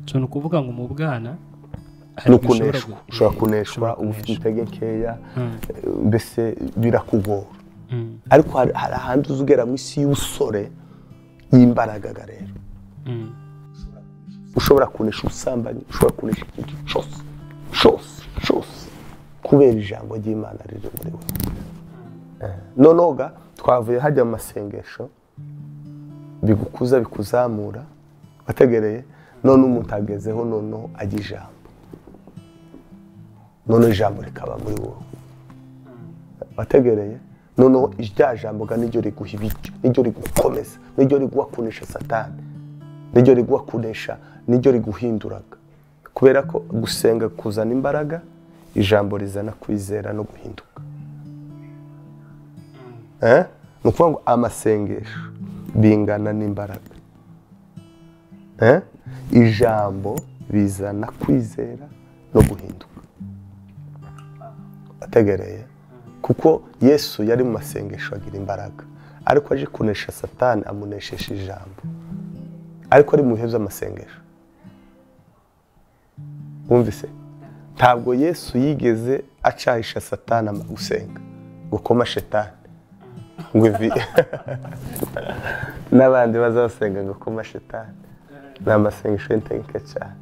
Cyo no kuvuga ngo mu bwana ushobora kuneshwa ufite intege nkeya, mbese birakugora. Ariko hari ahandi uzugera mu isi y'ubusore y'imbaraga rero. Ushobora kunesha ubusambanyi, ushobora kunesha ikintu cyose cyose cyose kubera ijambo ry'Imana riri muri wowe. Nonoga twavuye hajya mu masengesho bigukuza bikuzamura wategereye, none umuntu agezeho noneho ajya ijambo, none ijambo rikaba muri wowe wategereye, noneho irya jambo ga niryo riguha ibiryo, niryo rigukomeza, niryo riguha kunesha Satani, niryo riguha kunesha, niryo riguhinduraga. Kubera ko gusenga kuzana imbaraga, ijambo rizana kwizera no guhinduka. Ni ukuvuga ngo amasengesho bingana n'imbaraga, ijambo bizana kwizera no guhinduka. Ategereye kuko Yesu yari mu masengesho agira imbaraga, ariko aje kunesha Satani amuneshesha ijambo, ariko ari mu bihe by'amasengesho. Wumvise? Ntabwo Yesu yigeze acahisha Satani gusenga, gukoma shetani ngo ivi n'abandi bazasenga ngo koma shetani. Ni amasengesho y'intenke cyane.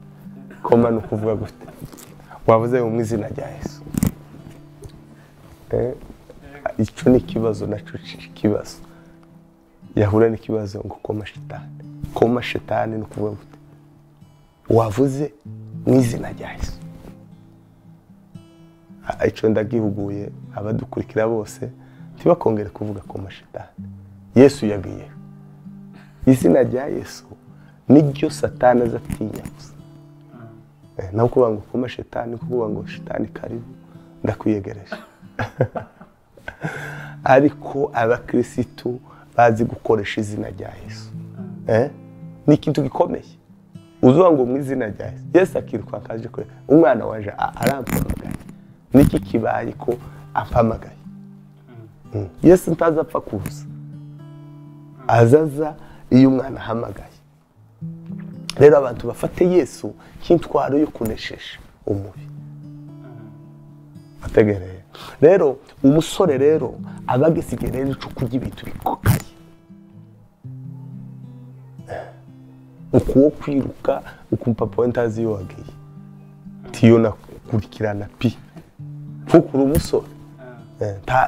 Koma ni ukuvuga gute? Wavuze mu izina rya Yesu. Icyo ni ikibazo nacyo ikibazo. Yahura n'ikibazo ngo koma shetani. Koma shetani ni ukuvuga gute? Wavuze mu izina rya Yesu. Icyo ndagihuguye abadukurikira bose ntibakongere kuvuga koma shetani. Yesu yagiye. Izina rya Yesu niryo Satani azatinya gusa. Naho kuvuga ngo koma shetani, kuvuga ngo shetani karibu ndakwiyegereje. Ariko abakirisitu bazi gukoresha izina rya Yesu. Ni ikintu gikomeye. Uzuba ngo mu izina rya Yesu. Yesu akiruka akaje kure. Umwana waje arampamagaye. Niki kibaye ko ampamagaye? Yesu ntazapfa kuza. Azaza iyo umwana ahamagaye. Rero abantu bafate Yesu nk'intwaro yo kuneshesha umubi. Ategereye. Rero umusore rero abagesigaye rero cyo kurya ibintu bikokaye. Ukuwo kwiruka ukumpa point azi yo wagiye. Tiyo nakurikirana pi. Kuko uri umusore.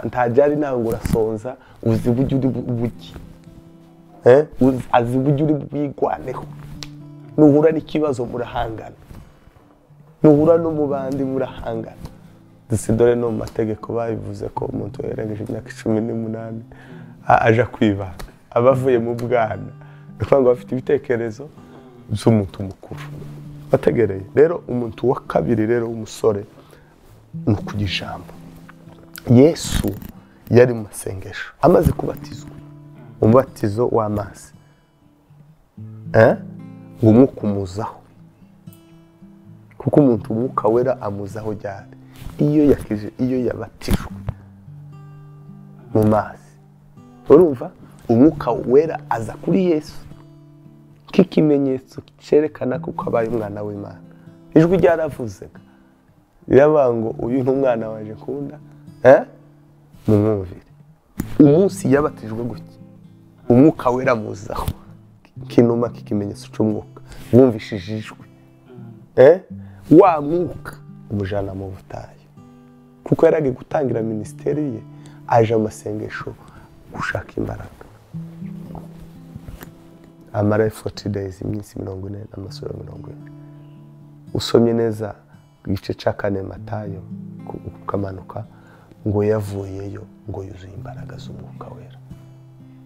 Nta jari nawe ngo urasonza uzi buryo uri buki. Azi buryo uri bwigwaneho. Nuhura n'ikibazo murahangana. Nuhura no mu bandi murahangana. Dore no mu mategeko babivuze ko umuntu yarengeje imyaka 18 aja kwiba abavuye mu bwana, ni ngo bafite ibitekerezo by'umuntu mukuru. Bategereye. Rero umuntu wa kabiri rero umusore ni ukugira ijambo. Yesu yari mu masengesho amaze kubatizwa, umubatizo w'amazi, ngo umwuka umuzaho, kuko umuntu umwuka wera amuzaho ryari? Iyo yakije, iyo yabatijwe mu mazi. Urumva umwuka wera aza kuri Yesu k'ikimenyetso cyerekana ko abaye umwana w'Imana. Ijwi ryaravuze riravuga ngo uyu ni umwana waje kunda, mumwumvire. Umunsi yabatijwe gutya umwuka wera amuzaho kinuma k'ikimenyetso cy'umwuka, wumvishije ijwi, wa mwuka umujana mu butayu. Kuko yaragiye gutangira minisiteri ye, aje amasengesho gushaka imbaraga. Amara 40 days, iminsi 40 n'amasura 40. Usomye neza igice cya 4 Matayo ukamanuka ngo yavuyeyo ngo yuzuye imbaraga z'umwuka wera.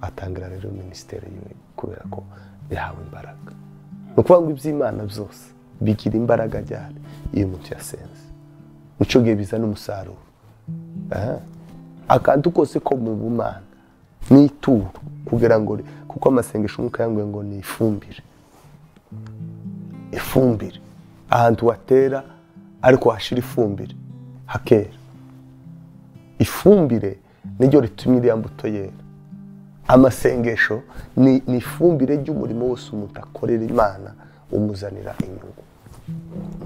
Atangira rero minisiteri ye kubera ko yahawe imbaraga. Ni ukuvuga ngo iby'Imana byose bigira imbaraga ryari iyo umuntu yasenze. Nico gihe bizana umusaruro. Akantu kose ko mu bumana n'ituro kugira ngo, kuko amasengesho umwuka yanguye ngo ni ifumbire. Ifumbire ahantu watera ariko hashira ifumbire hakera. Ifumbire niryo ritumye iriya mbuto yera. Amasengesho ni ifumbire ry'umurimo wose umuntu akorera Imana, umuzanira inyungu,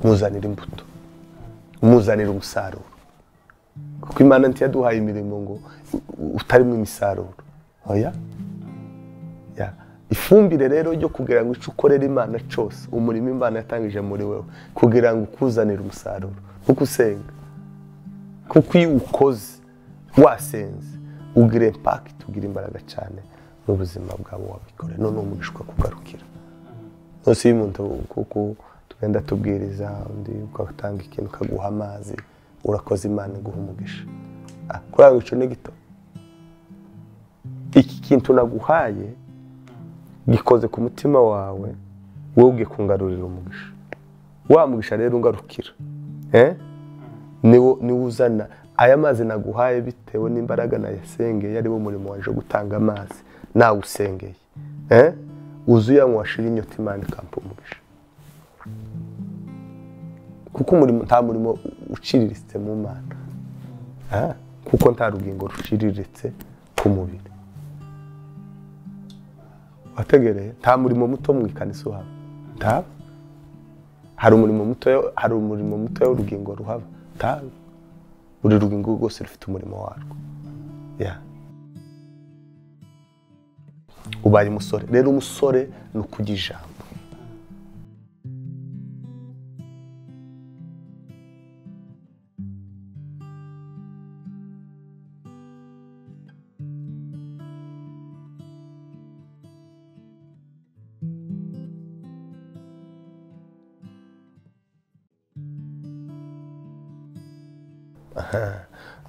umuzanira imbuto, umuzanira umusaruro. Kuko Imana ntiyaduhaye imirimo ngo utarimo imisaruro. Oya. Ya, Ifumbire rero ryo kugira ngo ico ukorera Imana cyose, umurimo Imana yatangije muri wewe kugira ngo ukuzanire umusaruro, ugusenga. Kuko iyo ukoze wasenze ugira impact, ugira imbaraga cyane mu buzima bwawe wabikore, none umugisha kugarukira. Nose iyo umuntu kuko tugenda tubwiriza undi ugatanga ikintu kaguha amazi, urakoze Imana iguha umugisha. Kuri ico ni gito. Iki kintu naguhaye gikoze ku mutima wawe, wowe ugiye kungarurira umugisha. Wa mugisha rero ungarukira. Niwo uzana aya mazi naguhaye bitewe n'imbaraga nayasengeye, ari wo murimo waje gutanga amazi nawe usengeye. Uzuya mwashira inyota Imana ikampa umugisha. Kuko umurimo nta murimo uciriritse mu Mana. Kuko nta rugingo ruciriritse ku mubiri. Wategereye nta murimo muto mu ikanisa uhaba. Nta hari umurimo muto, hari umurimo muto w'urugingo ruhaba. Nta buri rugingo rwose rufite umurimo warwo. Ubaye umusore rero, umusore ni ukugira ijambo.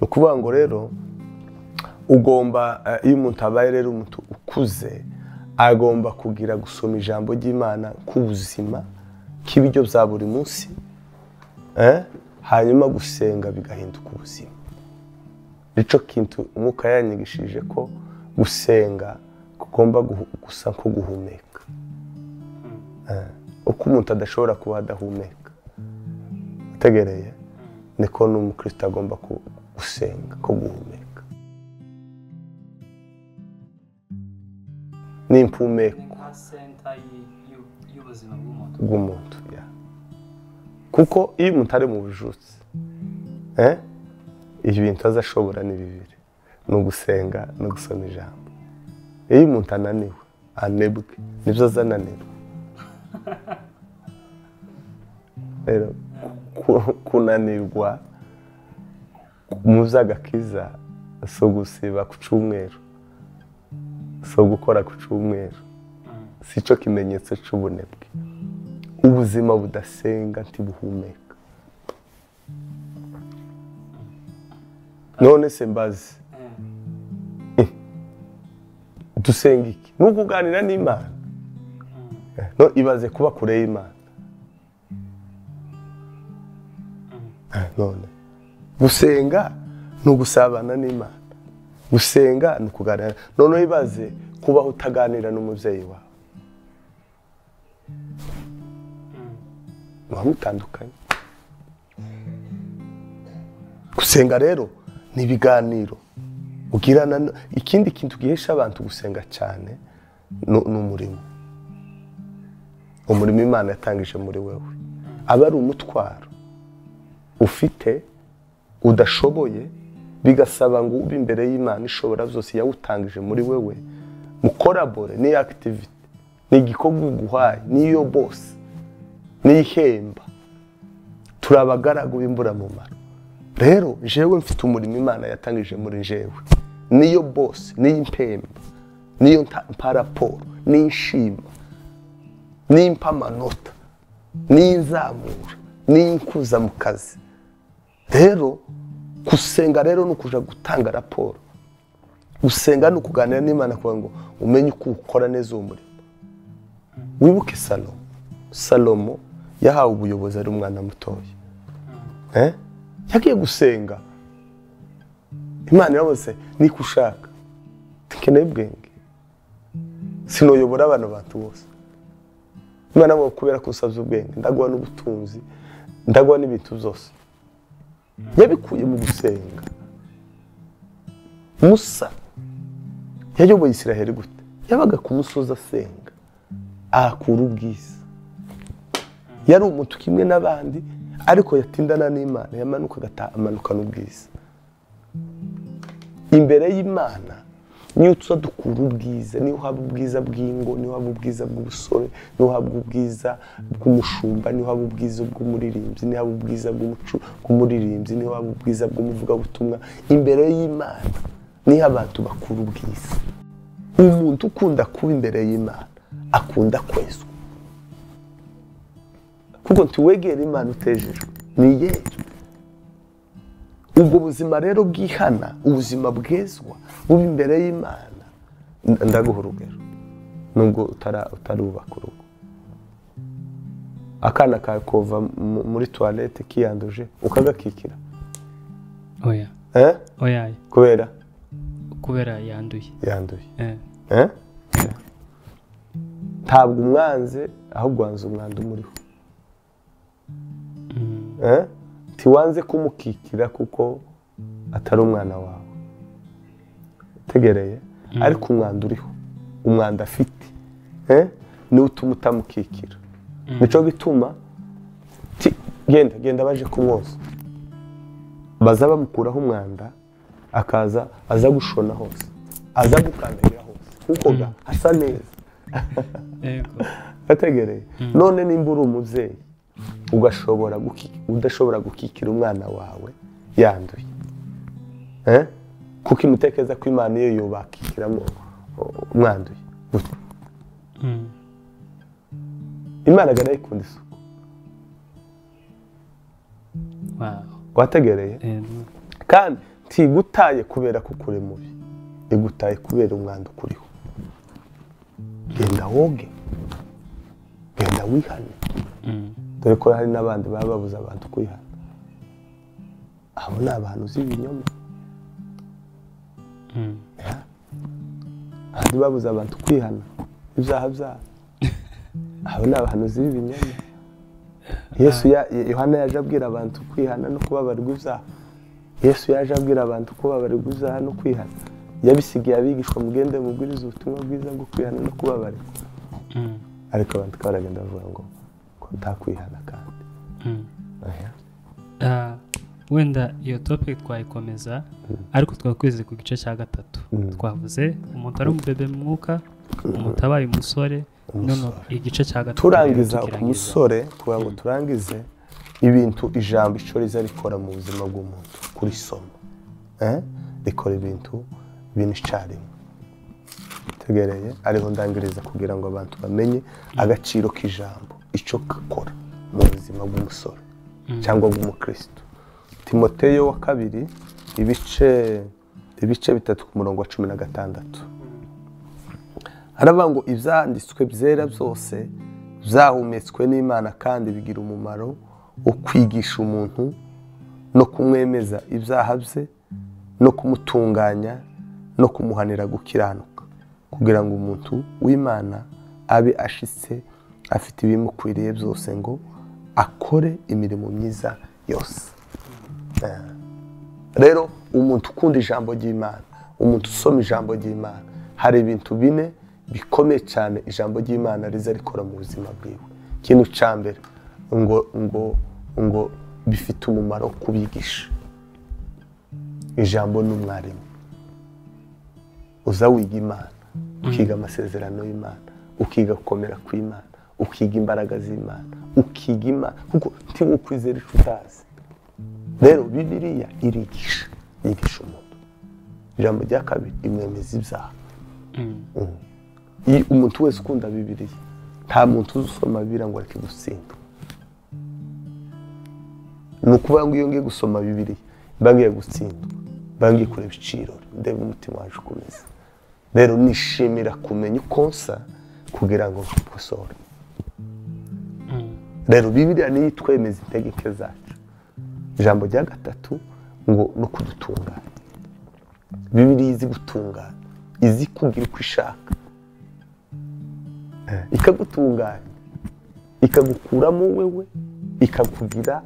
Ni ukuvuga ngo rero ugomba, iyo umuntu abaye rero umuntu ukuze, agomba kugira gusoma ijambo ry'Imana k'ubuzima k'ibiryo bya buri munsi, hanyuma gusenga bigahinduka ubuzima. Nico kintu umwuka yanyigishije ko gusenga kugomba gusa nko guhumeka. Uko umuntu adashobora kuba adahumeka, ategereye, niko n'umukristo agomba gusenga ko guhumeka. Ni impumeko bw'umuntu. Kuko iyo umuntu ari mu bujutse, ibintu azashobora ni bibiri, ni ugusenga no gusoma ijambo. Iyo umuntu ananiwe, anebwe, nibyo azananirwa. Rero kunanirwa mu by'agakiza si ugusiba ku cyumweru, si ugukora ku cyumweru, si cyo kimenyetso cy'ubunebwe. Ubuzima budasenga ntibuhumeka. None se mbazi dusenga iki? Ni ukuganira n'Imana. No ibaze kuba kure y'Imana. None gusenga ni ugusabana n'Imana, gusenga ni ukuganira. None ibaze kubaho utaganira n'umubyeyi wawe, mutandukanye. Gusenga rero ni ibiganiro ugirana. Ikindi kintu gihesha abantu gusenga cyane ni umurimo. Umurimo Imana yatangije muri wewe aba ari umutwaro ufite udashoboye, bigasaba ngo ube imbere y'Imana ishobora byose yawutangije muri wewe, mukorabore. Ni activity, ni igikorwa uguhaye, niyo boss, ni ihemba. Turabagaragu b'imburamumaro. Rero jewe mfite umurimo Imana yatangije muri jewe, niyo boss, niyo impemba, niyo mpa raporo, niyo nshima, niyo mpa amanota, niyo nzamura, niyo nkuza mu kazi. Rero gusenga rero ni ukuja gutanga raporo. Gusenga ni ukuganira n'Imana kugira ngo umenye uko ukora neza uwo murimo. Wibuke Salomo. Salomo yahawe ubuyobozi ari umwana mutoya. Yagiye gusenga, Imana iravuze niko ushaka, nkeneye ubwenge, sinoyobora abantu bantu bose. Imana ngo kubera ko usabye ubwenge ndaguha n'ubutunzi, ndaguha n'ibintu byose. Yabikuye mu gusenga. Musa yayoboye Isiraheli gute? Yabaga ku musozi asenga, ahakura ubwiza. Yari umuntu kimwe n'abandi, ariko yatindana n'Imana, yamanuka agataha amanukana ubwiza. Imbere y'Imana Niyo tuza dukura ubwiza, niyo haba ubwiza bw'ingo, niyo haba ubwiza bw'ubusore, niyo haba ubwiza bw'umushumba, niyo haba ubwiza bw'umuririmbyi, niyo haba ubwiza bw'umuririmbyi, niyo haba ubwiza bw'umuvugabutumwa. Imbere y'Imana niho abantu bakura ubwiza. Umuntu ukunda kuba imbere y'Imana akunda kwezwa, kuko ntiwegera Imana utejejwe, ni yera. Ubwo buzima rero bwihana, ubuzima bwezwa buba imbere y'Imana. Ndaguha urugero, nubwo utarubaka urugo, akana kawe kova muri toilette kiyanduje ukagakikira? Oya. Oya. Kubera? Kubera yanduye. Yanduye. Ntabwo umwanze, ahubwo wanze umwanda umuriho. Tiwanze kumukikira kuko atari umwana wawe, utegereye, ariko umwanda uriho, umwanda afite, ni utuma utamukikira. Nico gituma genda genda baje kumwoza, baza bamukuraho umwanda, akaza aza gushona hose, aza gukandagira hose, kuko ga hasa neza. Ategereye. None nimba uri umuvyeyi ugashobora udashobora gukikira umwana wawe yanduye, kuko imutekereza ko Imana iyo yobakikiramo umwanduye. Imana gana ikunda isuku. Wategereye? Kandi ntigutaye kubera ko ukuri mubi, igutaye kubera umwanda ukuriho. Genda woge, genda wihane. Dore ko hari n'abandi baba babuza abantu kwihana. Abo ni abantu uzi ibinyoma. Abandi babuza abantu kwihana ibyaha byabo. Abo ni abantu uzi ibinyoma. Yesu Yohana yaje abwira abantu kwihana no kubabarirwa ibyaha. Yesu yaje abwira abantu kubabarirwa ibyaha no kwihana. Yabisigiye abigishwa, mugende mubwirize ubutumwa bwiza bwo kwihana no kubabarirwa. Ariko abantu baragenda bavuga ngo ko ntakwihana kandi. Wenda iyo topic twayikomeza, ariko twakweze ku gice cya gatatu. Twavuze umuntu ari umubebe mu mwuka, umuntu abaye umusore, none igice cya gatatu turangiza ku musore, kugira ngo turangize ibintu ijambo ico riza rikora mu buzima bw'umuntu kurisoma. Rikora ibintu bine icyarimwe. Tegereye, ariho ndangiriza kugira ngo abantu bamenye agaciro k'ijambo ico gakora mu buzima bw'umusore cyangwa bw'umukristo. Timoteyo wa kabiri ibice 3 ku murongo wa 16. Haravuga ngo ibyanditswe byera byose byahumetswe n'Imana kandi bigira umumaro wo kwigisha umuntu no kumwemeza ibyaha bye no kumutunganya no kumuhanira gukiranuka, kugira ngo umuntu w'Imana abe ashitse afite ibimukwiriye byose ngo akore imirimo myiza yose. Rero umuntu ukunda ijambo ry'Imana, umuntu usoma ijambo ry'Imana, hari ibintu bine bikomeye cyane ijambo ry'Imana riza rikora mu buzima bwiwe. Ikintu cya mbere ngo ngo ngo bifite umumaro kubigisha. Ijambo n'umwarimu. Uza wiga Imana, ukiga amasezerano y'Imana, ukiga gukomera kw'Imana, ukiga imbaraga z'Imana, ukiga Imana, kuko ntiwokwizera ico utazi. Rero Bibiliya irigisha, yigisha umuntu. Ijambo rya kabiri imwemeza ibyaha. Iyo umuntu wese ukunda Bibiliya, nta muntu uzusoma Bibiliya ngo areke gutsinda. Ni ukuvuga ngo iyo ngiye gusoma Bibiliya mba ngiye gutsindwa, mba ngiye kureba icirori, ndebe umutima waje ukomeza. Rero nishimira kumenya uko nsa kugira ngo nkosore. Rero Bibiliya niyo itwemeza intege zacu. Ijambo rya gatatu ngo no kudutunganya. Bibiliya izi gutunganya, izi kugira uko ishaka, ikagutunganya, ikagukuramo wewe, ikakugira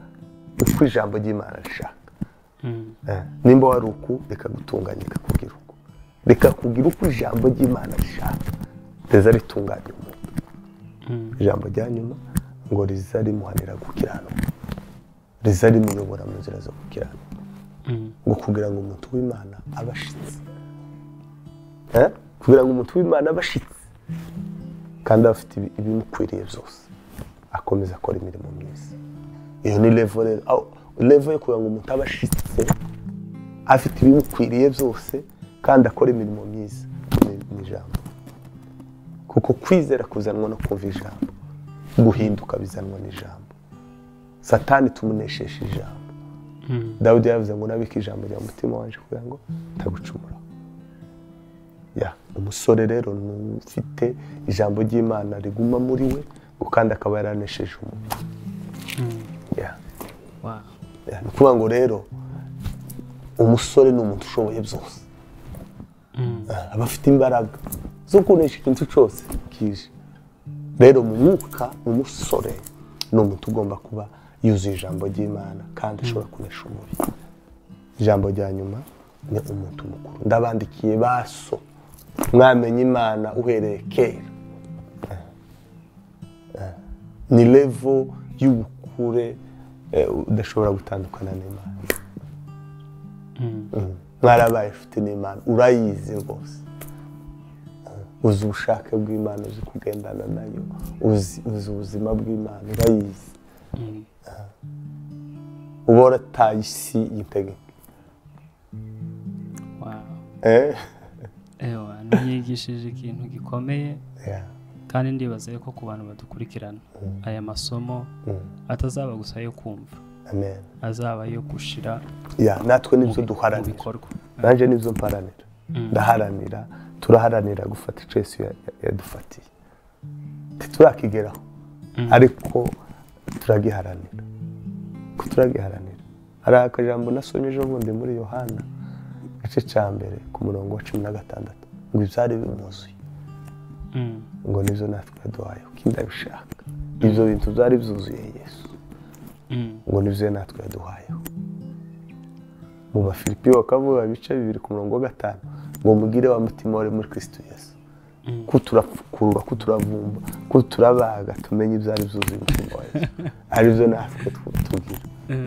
uko ijambo ry'Imana rishaka. Nimba wari uku, rikagutunganya, ikakugira uko, rikakugira uko ijambo ry'Imana rishaka, riza ritunganya umuntu. Ijambo rya nyuma ngo riza rimuhanira gukiranuka, riza rimuyobora mu nzira zo gukiranuka, ngo kugira ngo umuntu w'Imana abe ashitse. Kugira ngo umuntu w'Imana abashitse kandi afite ibimukwiriye byose, akomeza akora imirimo myiza. Iyo ni level rero, level yo kugira ngo umuntu abashitse afite ibimukwiriye byose kandi akora imirimo myiza ni ijambo. Kuko kwizera kuzanwa no kumva ijambo, guhinduka bizanwa n'ijambo. Satani tumunesheje ijambo. Dawidi yavuze ngo nabike ijambo rya mutima wanje kugira ngo ntagucumura. Ya umusore rero ufite ijambo ry'Imana riguma muri we kandi akaba yaranesheje umubiri. Ya. Wow. Ya kuvuga ngo rero umusore ni umuntu ushoboye byose. Aba afite imbaraga zo kunesha ikintu cyose kije. Rero mu mwuka umusore ni umuntu ugomba kuba yuzuye ijambo ry'Imana kandi ashobora kunesha umubiri. Ijambo rya nyuma ni umuntu mukuru. Ndabandikiye baso mwamenye Imana uhereye kera. Ni level y'ubukure udashobora gutandukana n'Imana. Mwarabaye inshuti n'Imana, urayizi rwose. Uzi ubushake bw'Imana, uzi kugendana nayo, uzi ubuzima bw'Imana, urayizi. Uba warataye isi yitegeka. Wow. Ewa, niyigishije ikintu gikomeye. Kandi ndibaza yuko ku bantu badukurikirana aya masomo atazaba gusa yo kumva. Amen. Azaba yo gushira. Ya, natwe nibyo duharanira. Nanje nibyo mparanira. Ndaharanira, turaharanira gufata ico Yesu yadufatiye. Titurakigeraho. Ariko turagiharanira. Ko turagiharanira. Hari akajambo nasomye ejo bundi muri Yohana igice ca mbere ku murongo wa 16 ngo ibyari bimuzuye. Ngo nivyo natwe yaduhaye kindabishaka. Ibyo bintu byari byuzuye Yesu. Ngo nivyo natwe yaduhaye. Mu Bafilipi bakavuga ibice 2 ku murongo wa 5 ngo mugire wa mutima wari muri Kristo Yesu. Kuturapfukurura, kuturavumba, kuturabaga tumenye ibyari byuzuye umutima wa Yesu. Arivyo natwe tugira.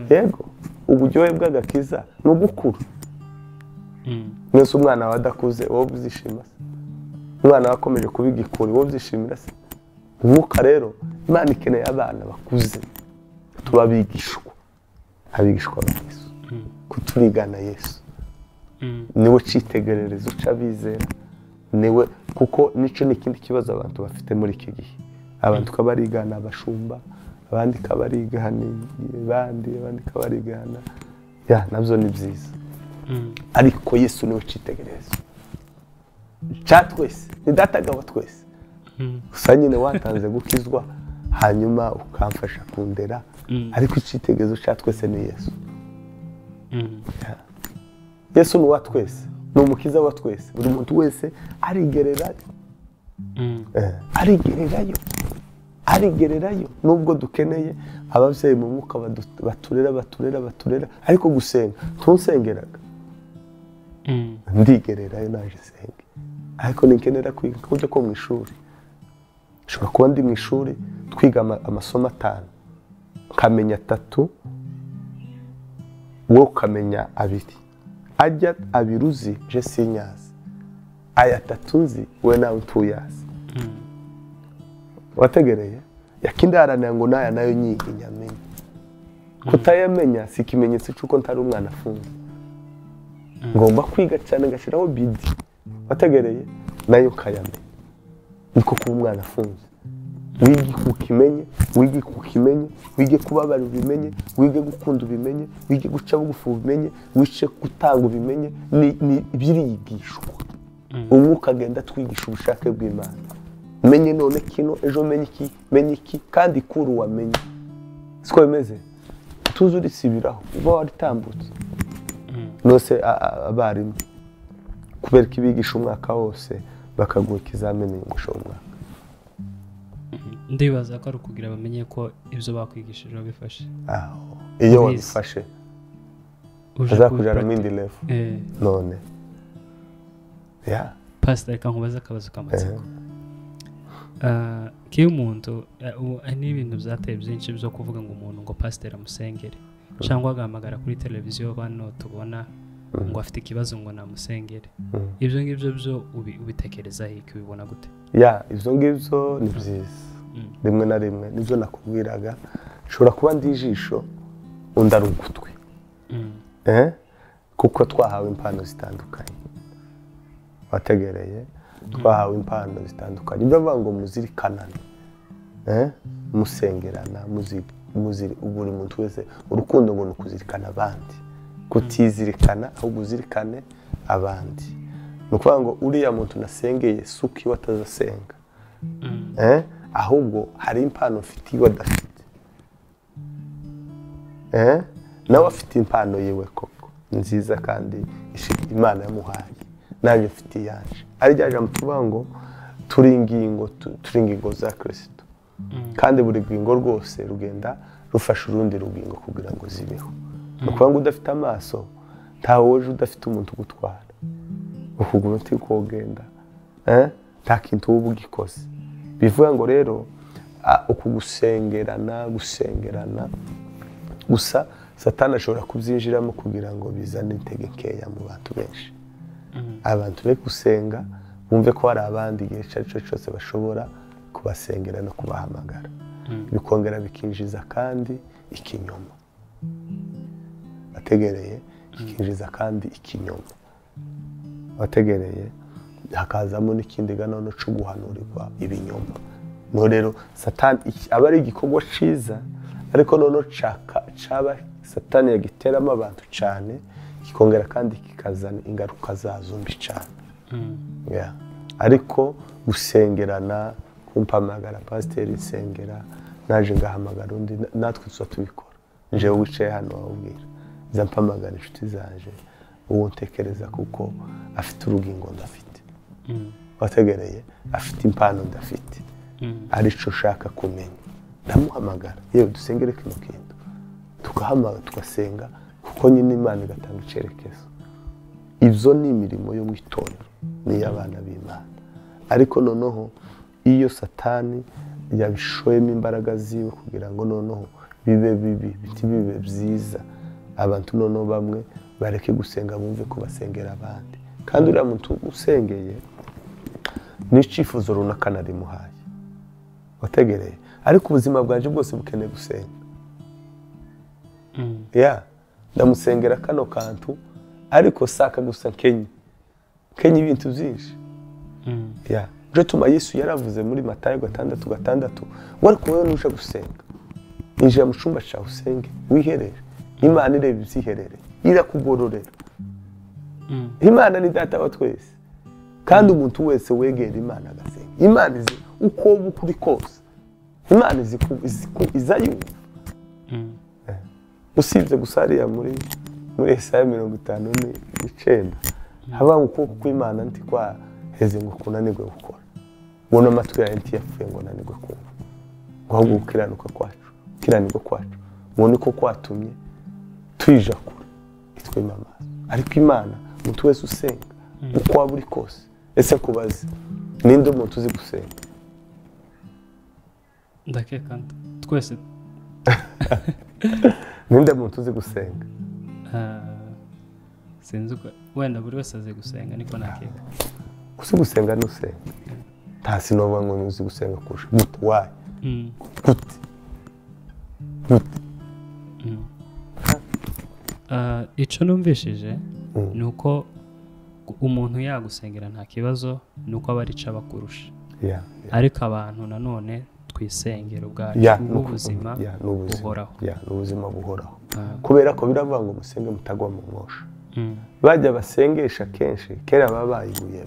Yego, uburyohe bw'agakiza ni ugukura. Mwese umwana wadakuze wowe uzishima se? Umwana wakomeje kuba igikuri wowe uzishimira se? Umwuka rero Imana ikeneye abana bakuze tubabigishwa, abigishwa ba Yesu, kuturigana Yesu. Niwe citegererezo c'abizera, niwe kuko nico n'ikindi kibazo abantu bafite muri iki gihe. Abantu kabarigana abashumba, abandi kabarigana abandi, abandi kabarigana. Ya nabyo ni byiza. Ariko Yesu niwe citegererezo cya twese, ni datagabo twese. Gusa nyine watanze gukizwa hanyuma ukamfasha kundera, ariko icitegererezo cya twese ni Yesu. Yesu ni uwa twese, ni umukiza wa twese. Buri muntu wese arigererayo. Arigererayo. Arigererayo. Nubwo dukeneye ababyeyi mu mwuka baturera baturera baturera, ariko gusenga ntusengeraga. Ndigererayo naje senge. Ariko ninkenera kwiga kujya ko mu ishuri. Nshobora kuba ndi mu ishuri twiga amasomo 5, nkamenya 3, wowe ukamenya 2. Ajya 2 uzi je sinyazi, aya 3 nzi we nawe ntuyazi. Wategereye yakindaharanira ngo naya nayo nyige nyamenye. Kutayamenya si ikimenyetso cy'uko ntari umwana afunze. Ngomba kwiga cyane ngashiraho bidi. Wategereye nayo kayamenya. Niko kuba umwana afunze. Wige kukimenye, wige kukimenye, wige kubabara ubimenye, wige gukunda ubimenye, wige guca bugufi ubimenye, wice gutanga ubimenye, ni birigishwa. Umwuka agenda twigisha ubushake bw'Imana. Menye none kino, ejo menye iki, menye iki, kandi kuru wamenye. Siko bimeze. Tuzurisibiraho, uba waritambutse. Nose abarimu kubera ko ibigisha umwaka wose bakaguha ikizamini ngo umwaka. Ndibaza ko ari ukugira bamenye ko ibyo bakwigishije babifashe. Aho iyo wabifashe azakujana mu indi level. None ya Pastor, reka nkubaze akabazo k'amatsiko. Kiyo umuntu ni ibintu byateye byinshi byo kuvuga ngo umuntu ngo pastor amusengere cyangwa agahamagara kuri televiziyo bano tubona ngo afite ikibazo ngo namusengere. Ibyo ngibyo byo ubitekereza iki, ubibona gute? Ya, ibyo ngibyo ni byiza. Rimwe na rimwe nibyo nakubwiraga, nshobora kuba ndi ijisho undi ari ugutwi. Kuko twahawe impano zitandukanye. Wategereye, twahawe impano zitandukanye. Ndavuga ngo muzirikanane, musengerana, buri muntu wese urukundo ngo ni ukuzirikana abandi, kutizirikana ahubwo uzirikane abandi. Ni ukuvuga ngo uriya muntu nasengeye si uko iwe atazasenga, ahubwo hari impano mfite iwe adafite. Nawe afite impano yiwe koko nziza kandi Imana yamuhaye, nanjye mfite iyanje. Ari rya jambo tuvuga ngo turi ingingo za Kristo, kandi buri rugingo rwose rugenda rufasha urundi rugingo kugira ngo zibeho. Ni ukuvuga ngo udafite amaso ntawe woje udafite umuntu ugutwara, ukuguru ntikogenda, nta kintu uba ugikoze. Bivuga ngo rero uku gusengerana gusa Satani ashobora kubyinjiramo kugira ngo bizane intege nkeya mu bantu benshi. Abantu be gusenga bumve ko hari abandi igihe icyo ari cyo cyose bashobora kubasengera no kubahamagara. Bikongera bikinjiza kandi ikinyoma. Bategereye kikinjiza kandi ikinyoma. Bategereye hakazamo n'ikindi ganono cyo guhanurirwa ibinyoma. No rero Satani aba ari igikorwa ciza, ariko nono caba Satani yagiteramo abantu cyane, kikongera kandi kikazana ingaruka zazo mbi cyane. Ariko gusengerana, kumpamagara pasiteri nsengera, naje ngahamagara undi, natwe tuza tubikora. Njewe wicaye hano wabwira, nza mpamagara inshuti zanje, uwo ntekereza kuko afite urugingo ndafite, wategereye afite impano ndafite, arico ushaka kumenya, ndamuhamagara, yewe dusengere kino kintu, tugahamagara tugasenga, kuko nyine Imana igatanga icyerekezo. Ibyo ni imirimo yo mu itorero, ni iy'abana b'Imana. Ariko noneho iyo Satani yabishoyemo imbaraga ziwe kugira ngo noneho bibe bibi, bibe byiza, abantu noneho bamwe bareke gusenga bumve ko basengera abandi. Kandi uriya muntu usengeye n'icyifuzo runaka narimuhaye, wategereye, ariko ubuzima bwanje bwose bukeneye gusenga. Ndamusengera kano kantu, ariko saka gusa nkenye ibintu byinshi. Byo tuma Yesu yaravuze muri Matayo 6:6 ngo ariko wowe nuje gusenga, injira mu cyumba cyawe usenge wiherere, Imana ireba ibyiherere, irakugororera. Imana ni data wa twese, kandi umuntu wese wegera Imana agasenga, Imana izi uko ukuri kose, Imana izi izayumva. Usibye gusa hariya muri Yesaya 59 haba ukuboko kw'Imana ntikwaheze ngo kunanirwe gukora, ngo n'amatwi yawe ntiyapfuye ngo nanirwe kumva, ngo ahubwo gukiranuka kwacu, gukiranirwa kwacu ngo niko kwatumye twija kure itwima amaso. Ariko Imana umuntu wese usenga uko waba uri kose, ese kubaze ninde umuntu uzi gusenga? Ndakeka twese. Ninde muntu uzi gusenga? Sinzi uko wenda buri wese azi gusenga niko nakeka. Uzi gusenga n'usenga. Nta sinovuga ngo uzi gusenga kurusha. Gute? Why? Gute? Gute? Icyo numvishije ni uko umuntu yagusengera nta kibazo, ni uko aba arica abakurusha. Ariko abantu nanone twisengera ubwacu ubuzima buhoraho. Ubuzima buhoraho. Kubera ko biravuga ngo musenge mutagwa mu mwosha. Bajya basengesha kenshi kera baba bayiguyemo,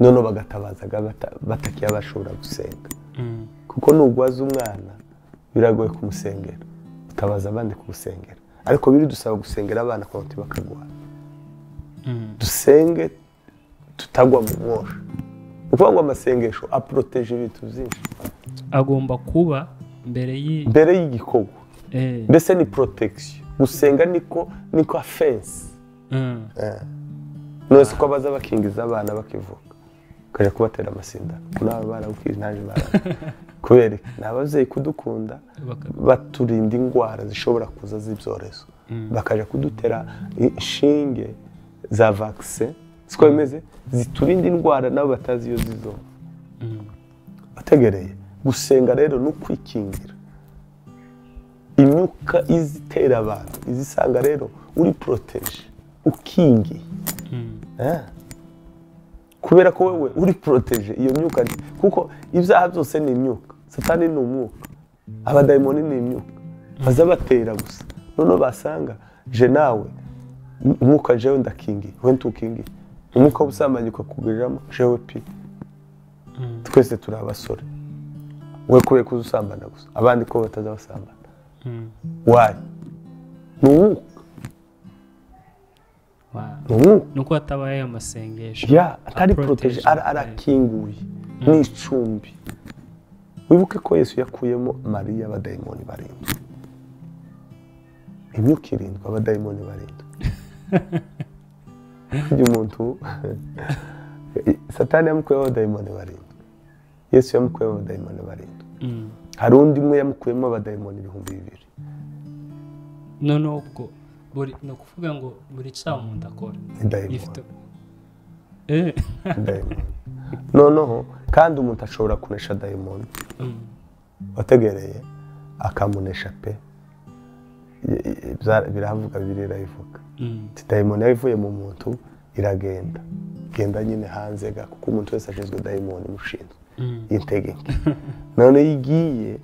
none bagatabazaga batakiya bashobora gusenga. Kuko nugwaza umwana biragoye kumusengera, utabaza abandi kumusengera. Ariko biri dusaba gusengera abana kwa bakagwa. Dusenge tutagwa mu mwosha. Ukuvuga ngo amasengesho aproteje ibintu byinshi. Agomba kuba mbere y'igikorwa. Mbese ni protection. Gusenga niko fence. None ko baza bakingiza abana bakivuka, ukaja kubatera amasindano, kunaba barawukije naje bara. Kubera n'abavyeyi kudukunda baturinda ingwara zishobora kuza z'ibyorezo. Bakaja kudutera inshinge za vaccine siko bimeze ziturinda indwara nabo batazi iyo zizo. Bategereye gusenga rero no kwikingira imyuka izitera abantu izisanga rero uri protege ukingi. Kubera ko wewe uri protege iyo myuka, kuko ibyaha byose ni imyuka. Satani ni umwuka, abadayimoni ni imyuka, bazabatera gusa. None basanga je nawe umwuka jewe ndakingi, we ntukingi. Umwuka w'ubusambanyi ukakuguriramo jewe pi. Twese turi abasore, we kubera ko uzusambana gusa, abandi ko batazabasambana. Why? Ni umwuka. Nuko atabaye amasengesho ya atari protege, arakinguye n'icumbi. Wibuke ko Yesu yakuyemo Mariya abadayimoni barindwi, imyuka irindwi, abadayimoni barindwi. Uyu muntu Satani yamukuyemo abadayimoni barindwi, Yesu yamukuyemo abadayimoni barindwi. Hari undi umwe yamukuyemo abadayimoni 2000. None ubwo buri no kuvuga ngo buri cyaha umuntu akora ifite dayimoni. Noneho kandi umuntu ashobora kunesha dayimoni wategereye akamunesha pe. Biravuga birira ivuga dayimoni yavuye mu muntu iragenda genda nyine hanze ga, kuko umuntu wese ashinzwe dayimoni mushinzwe intege nke. None yigiye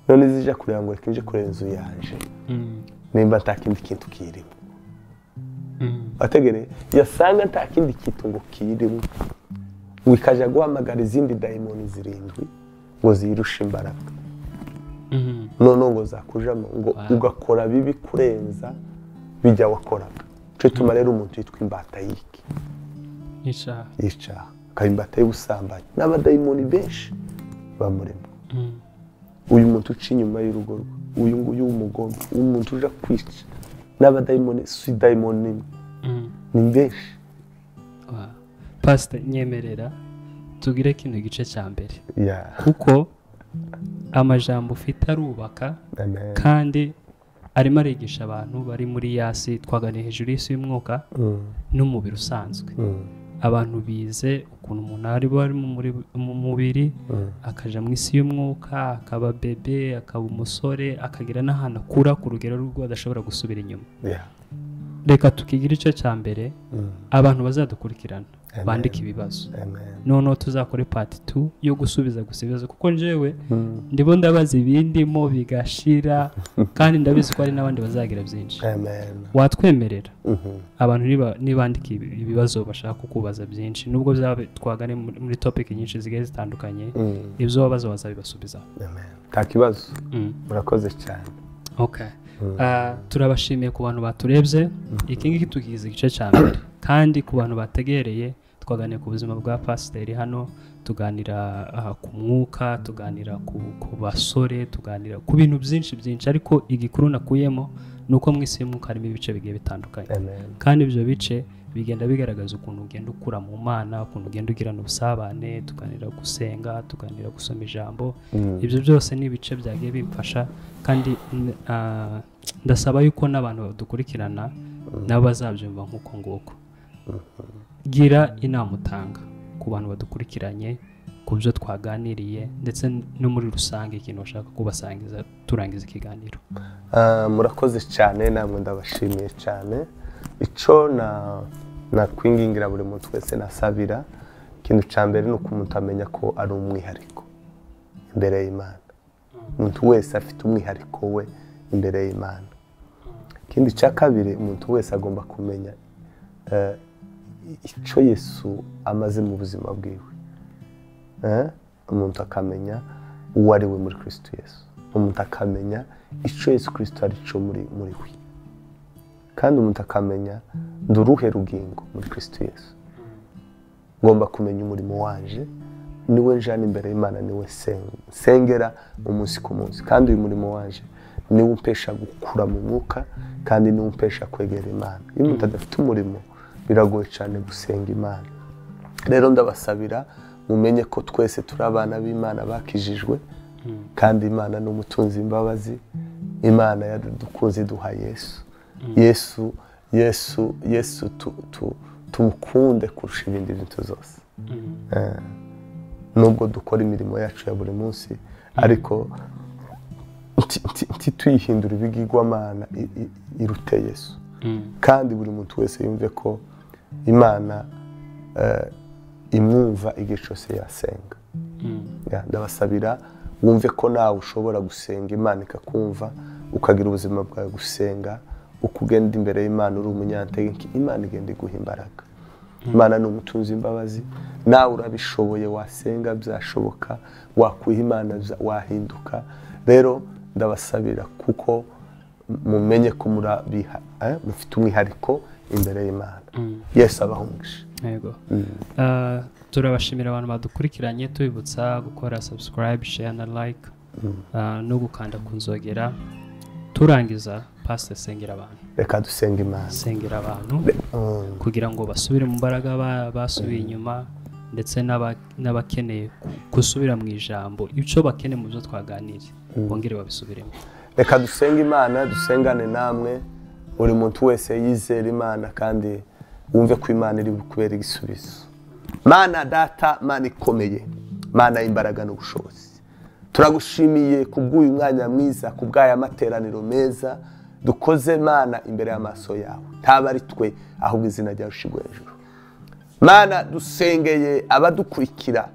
none zija kureba ngo reka nje kureba inzu yanje nimba nta kindi kintu kirimo. Ategere yasanga nta kindi kintu ngo kirimo, ngo ikaja guhamagara izindi dayimoni zirindwi ngo zirushe imbaraga. None ngo zakujamo ngo ugakora bibi kurenza bijya wakoraga. Cyo tuma rero umuntu yitwa imbata yiki yica akaba imbata y'ubusambanyi n'abadayimoni benshi bamurimo. Uyu muntu uca inyuma y'urugo rwe, uyu nguyu w'umugome, umuntu uja kwica n'abadayimoni si dayimoni ni benshi. Pastor, nyemerera tugire kino gice cya mbere, kuko amajambo ufite arubaka kandi arimo arigisha abantu bari muri yasi. Twaganiye hejuru y'isi y'umwuka n'umubiri usanzwe. Abantu bize ukuntu umuntu ari bari mu mubiri akaja mu isi y'umwuka, akaba bebe, akaba umusore, akagira n'ahantu akura ku rugero rw'ubwo adashobora gusubira inyuma. Reka tukigira ico cya mbere, abantu bazadukurikirana bandike ibibazo. Noneho tuzakore part 2 yo gusubiza gusa ibibazo, kuko njewe ndimo ndabaza ibindimo bigashira, kandi ndabizi ko ari n'abandi bazagira byinshi. Watwemerera abantu nibandika ibibazo bashaka kukubaza byinshi, nubwo byaba twagane muri topic nyinshi zigiye zitandukanye, ibyo babaza bazabibasubiza. Nta kibazo. Murakoze cyane. Okay. Turabashimiye ku bantu baturebye. Iki ngiki tugize igice cya mbere, kandi ku bantu bategereye twaganiye ku buzima bwa pasiteri hano, tuganira ku mwuka, tuganira ku basore, tuganira ku bintu byinshi byinshi, ariko igikuru nakuyemo nuko mu isi y'umwuka harimo ibice bigiye bitandukanye. Kandi ibyo bice bigenda bigaragaza ukuntu ugenda ukura mu Mana, ukuntu ugenda ugirana ubusabane, tuganira gusenga, tuganira gusoma ijambo. Ibyo byose ni ibice byagiye bimfasha, kandi ndasaba yuko n'abantu badukurikirana nabo bazabyumva nk'uko nguko. Gira inama utanga ku bantu badukurikiranye ku byo twaganiriye, ndetse no muri rusange ikintu bashaka kubasangiza turangiza ikiganiro. Murakoze cyane, namwe ndabashimiye cyane. Ico nakwingingira buri muntu wese nasabira, ikintu cya mbere ni uko umuntu amenya ko ari umwihariko imbere y'Imana. Umuntu wese afite umwihariko we imbere y'Imana. Ikindi cya kabiri, umuntu wese agomba kumenya icyo Yesu amaze mu buzima bwiwe. Umuntu akamenya uwo ari we muri Kristo Yesu. Umuntu akamenya icyo Yesu Kristo ari cyo muri we. Kandi umuntu akamenya nduruhe rugingo muri Kristo Yesu. Ngomba kumenya umurimo wanje, niwe njana imbere y'Imana, niwe sengera umunsi ku munsi. Kandi uyu murimo wanje niwe umpesha gukura mu mwuka, kandi niwe umpesha kwegera Imana. Iyo umuntu adafite umurimo biragoye cyane gusenga Imana. Rero ndabasabira mumenye ko twese turi abana b'Imana bakijijwe, kandi Imana ni umutunzi imbabazi. Imana yadukunze iduha Yesu. Yesu Yesu Yesu tumukunde kurusha ibindi bintu zose. Nubwo dukora imirimo yacu ya buri munsi, ariko ntituyihindure ibigirwamana irute Yesu. Kandi buri muntu wese yumve ko Imana imwumva igihe cyose yasenga. Ndabasabira wumve ko nawe ushobora gusenga Imana ikakumva, ukagira ubuzima bwawe gusenga, ukugenda imbere y'Imana uri umunyantege, Imana igenda iguha imbaraga. Imana ni umutunzi imbabazi, nawe urabishoboye, wasenga byashoboka, wakwiha Imana wahinduka. Rero ndabasabira kuko mumenye ko murabiha, mufite umwihariko imbere y'Imana. Yesu abahe umugisha. Yego. Turabashimira abantu badukurikiranye, tubibutsa gukora subscribe, share na like, no gukanda ku nzogera. Turangiza, Pastor, sengera abantu. Reka dusenge Imana. Sengera abantu kugira ngo basubire mu mbaraga basubiye inyuma, ndetse n'abakeneye gusubira mu ijambo, icyo bakeneye mu byo twaganiriye bongere babisubiremo. Reka dusenge Imana, dusengane namwe, buri muntu wese yizera Imana kandi wumve ko Imana iri kubera igisubizo. Mana data, Mana ikomeye, Mana y'imbaraga n'ubushobozi, turagushimiye kubw'uyu mwanya mwiza, kubw'aya materaniro meza dukoze Mana imbere y'amaso yawe. Ntaba ari twe, ahubwo izina ryawe rishigwe hejuru. Mana, dusengeye abadukurikira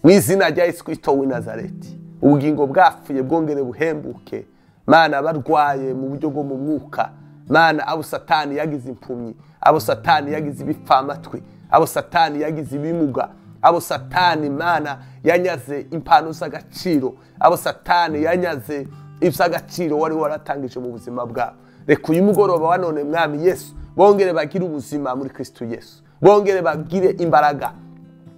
mu izina rya Yesu Kristo w'i Nazareti, ubugingo bwapfuye bwongere buhembuke. Mana, abarwaye mu buryo bwo mu mwuka, Mana, abo Satani yagize impumyi, abo Satani yagize ibipfamatwi, abo Satani yagize ibimuga, abo Satani Mana yanyaze impano z'agaciro, abo Satani yanyaze iby'agaciro wari waratangije mu buzima bwabo. Reka uyu mugoroba wa none Mwami Yesu bongere bagire ubuzima muri Kristo Yesu, bongere bagire imbaraga.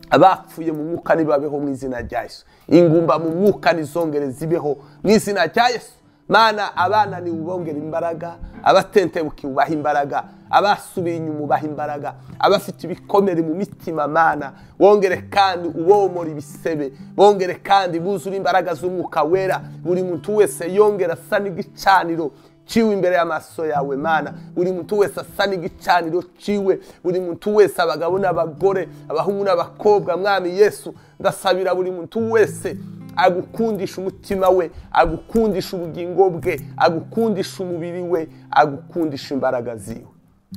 Abapfuye mu mwuka nibabeho mu izina rya Yesu, ingumba mu mwuka nizongere zibeho mu izina rya Yesu. Mana, abana ni ubongera imbaraga, abatentebuka ubaha imbaraga, abasubiye inyuma ubaha imbaraga, abafite ibikomere mu mitima Mana wongere kandi ubomora ibisebe, bongere kandi buzure imbaraga z'umwuka wera. Buri muntu wese yongera asa n'igicaniro ciwe imbere y'amaso yawe Mana, buri muntu wese asa n'igicaniro ciwe, buri muntu wese, abagabo n'abagore, abahungu n'abakobwa, Mwami Yesu ndasabira buri muntu wese agukundisha umutima we, agukundisha ubugingo bwe, agukundisha umubiri we, agukundisha imbaraga ziwe.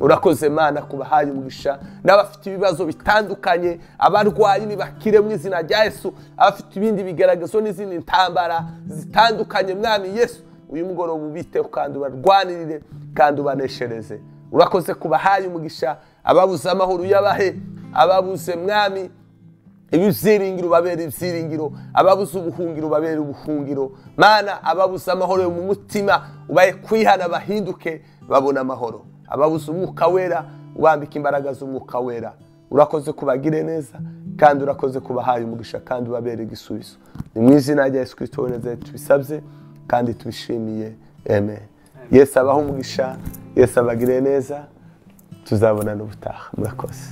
Urakoze Mana kubahaye umugisha, n'abafite ibibazo bitandukanye, abarwayi nibakire mu izina rya Yesu, abafite ibindi bigaragazo n'izindi ntambara zitandukanye, Mwami Yesu uyu mugoroba ubiteho kandi ubarwanirire kandi ubaneshereze. Urakoze kubahaye umugisha, ababuze amahoro uyabahe, ababuze Mwami ibyiringiro babera ibyiringiro, ababuze ubuhungiro babera ubuhungiro. Mana, ababuze amahoro mu mutima ubaye kwihana bahinduke babona amahoro, ababuze umwuka wera ubambika imbaraga z'umwuka wera. Urakoze kubagire neza kandi urakoze kubahaye umugisha kandi ubabere igisubizo. Ni mu izina rya Yesu Kristo w'i Nazareti tubisabye kandi tubishimiye, amen. Yesu abahe umugisha, Yesu abagire neza, tuzabonana ubutaha. Murakoze.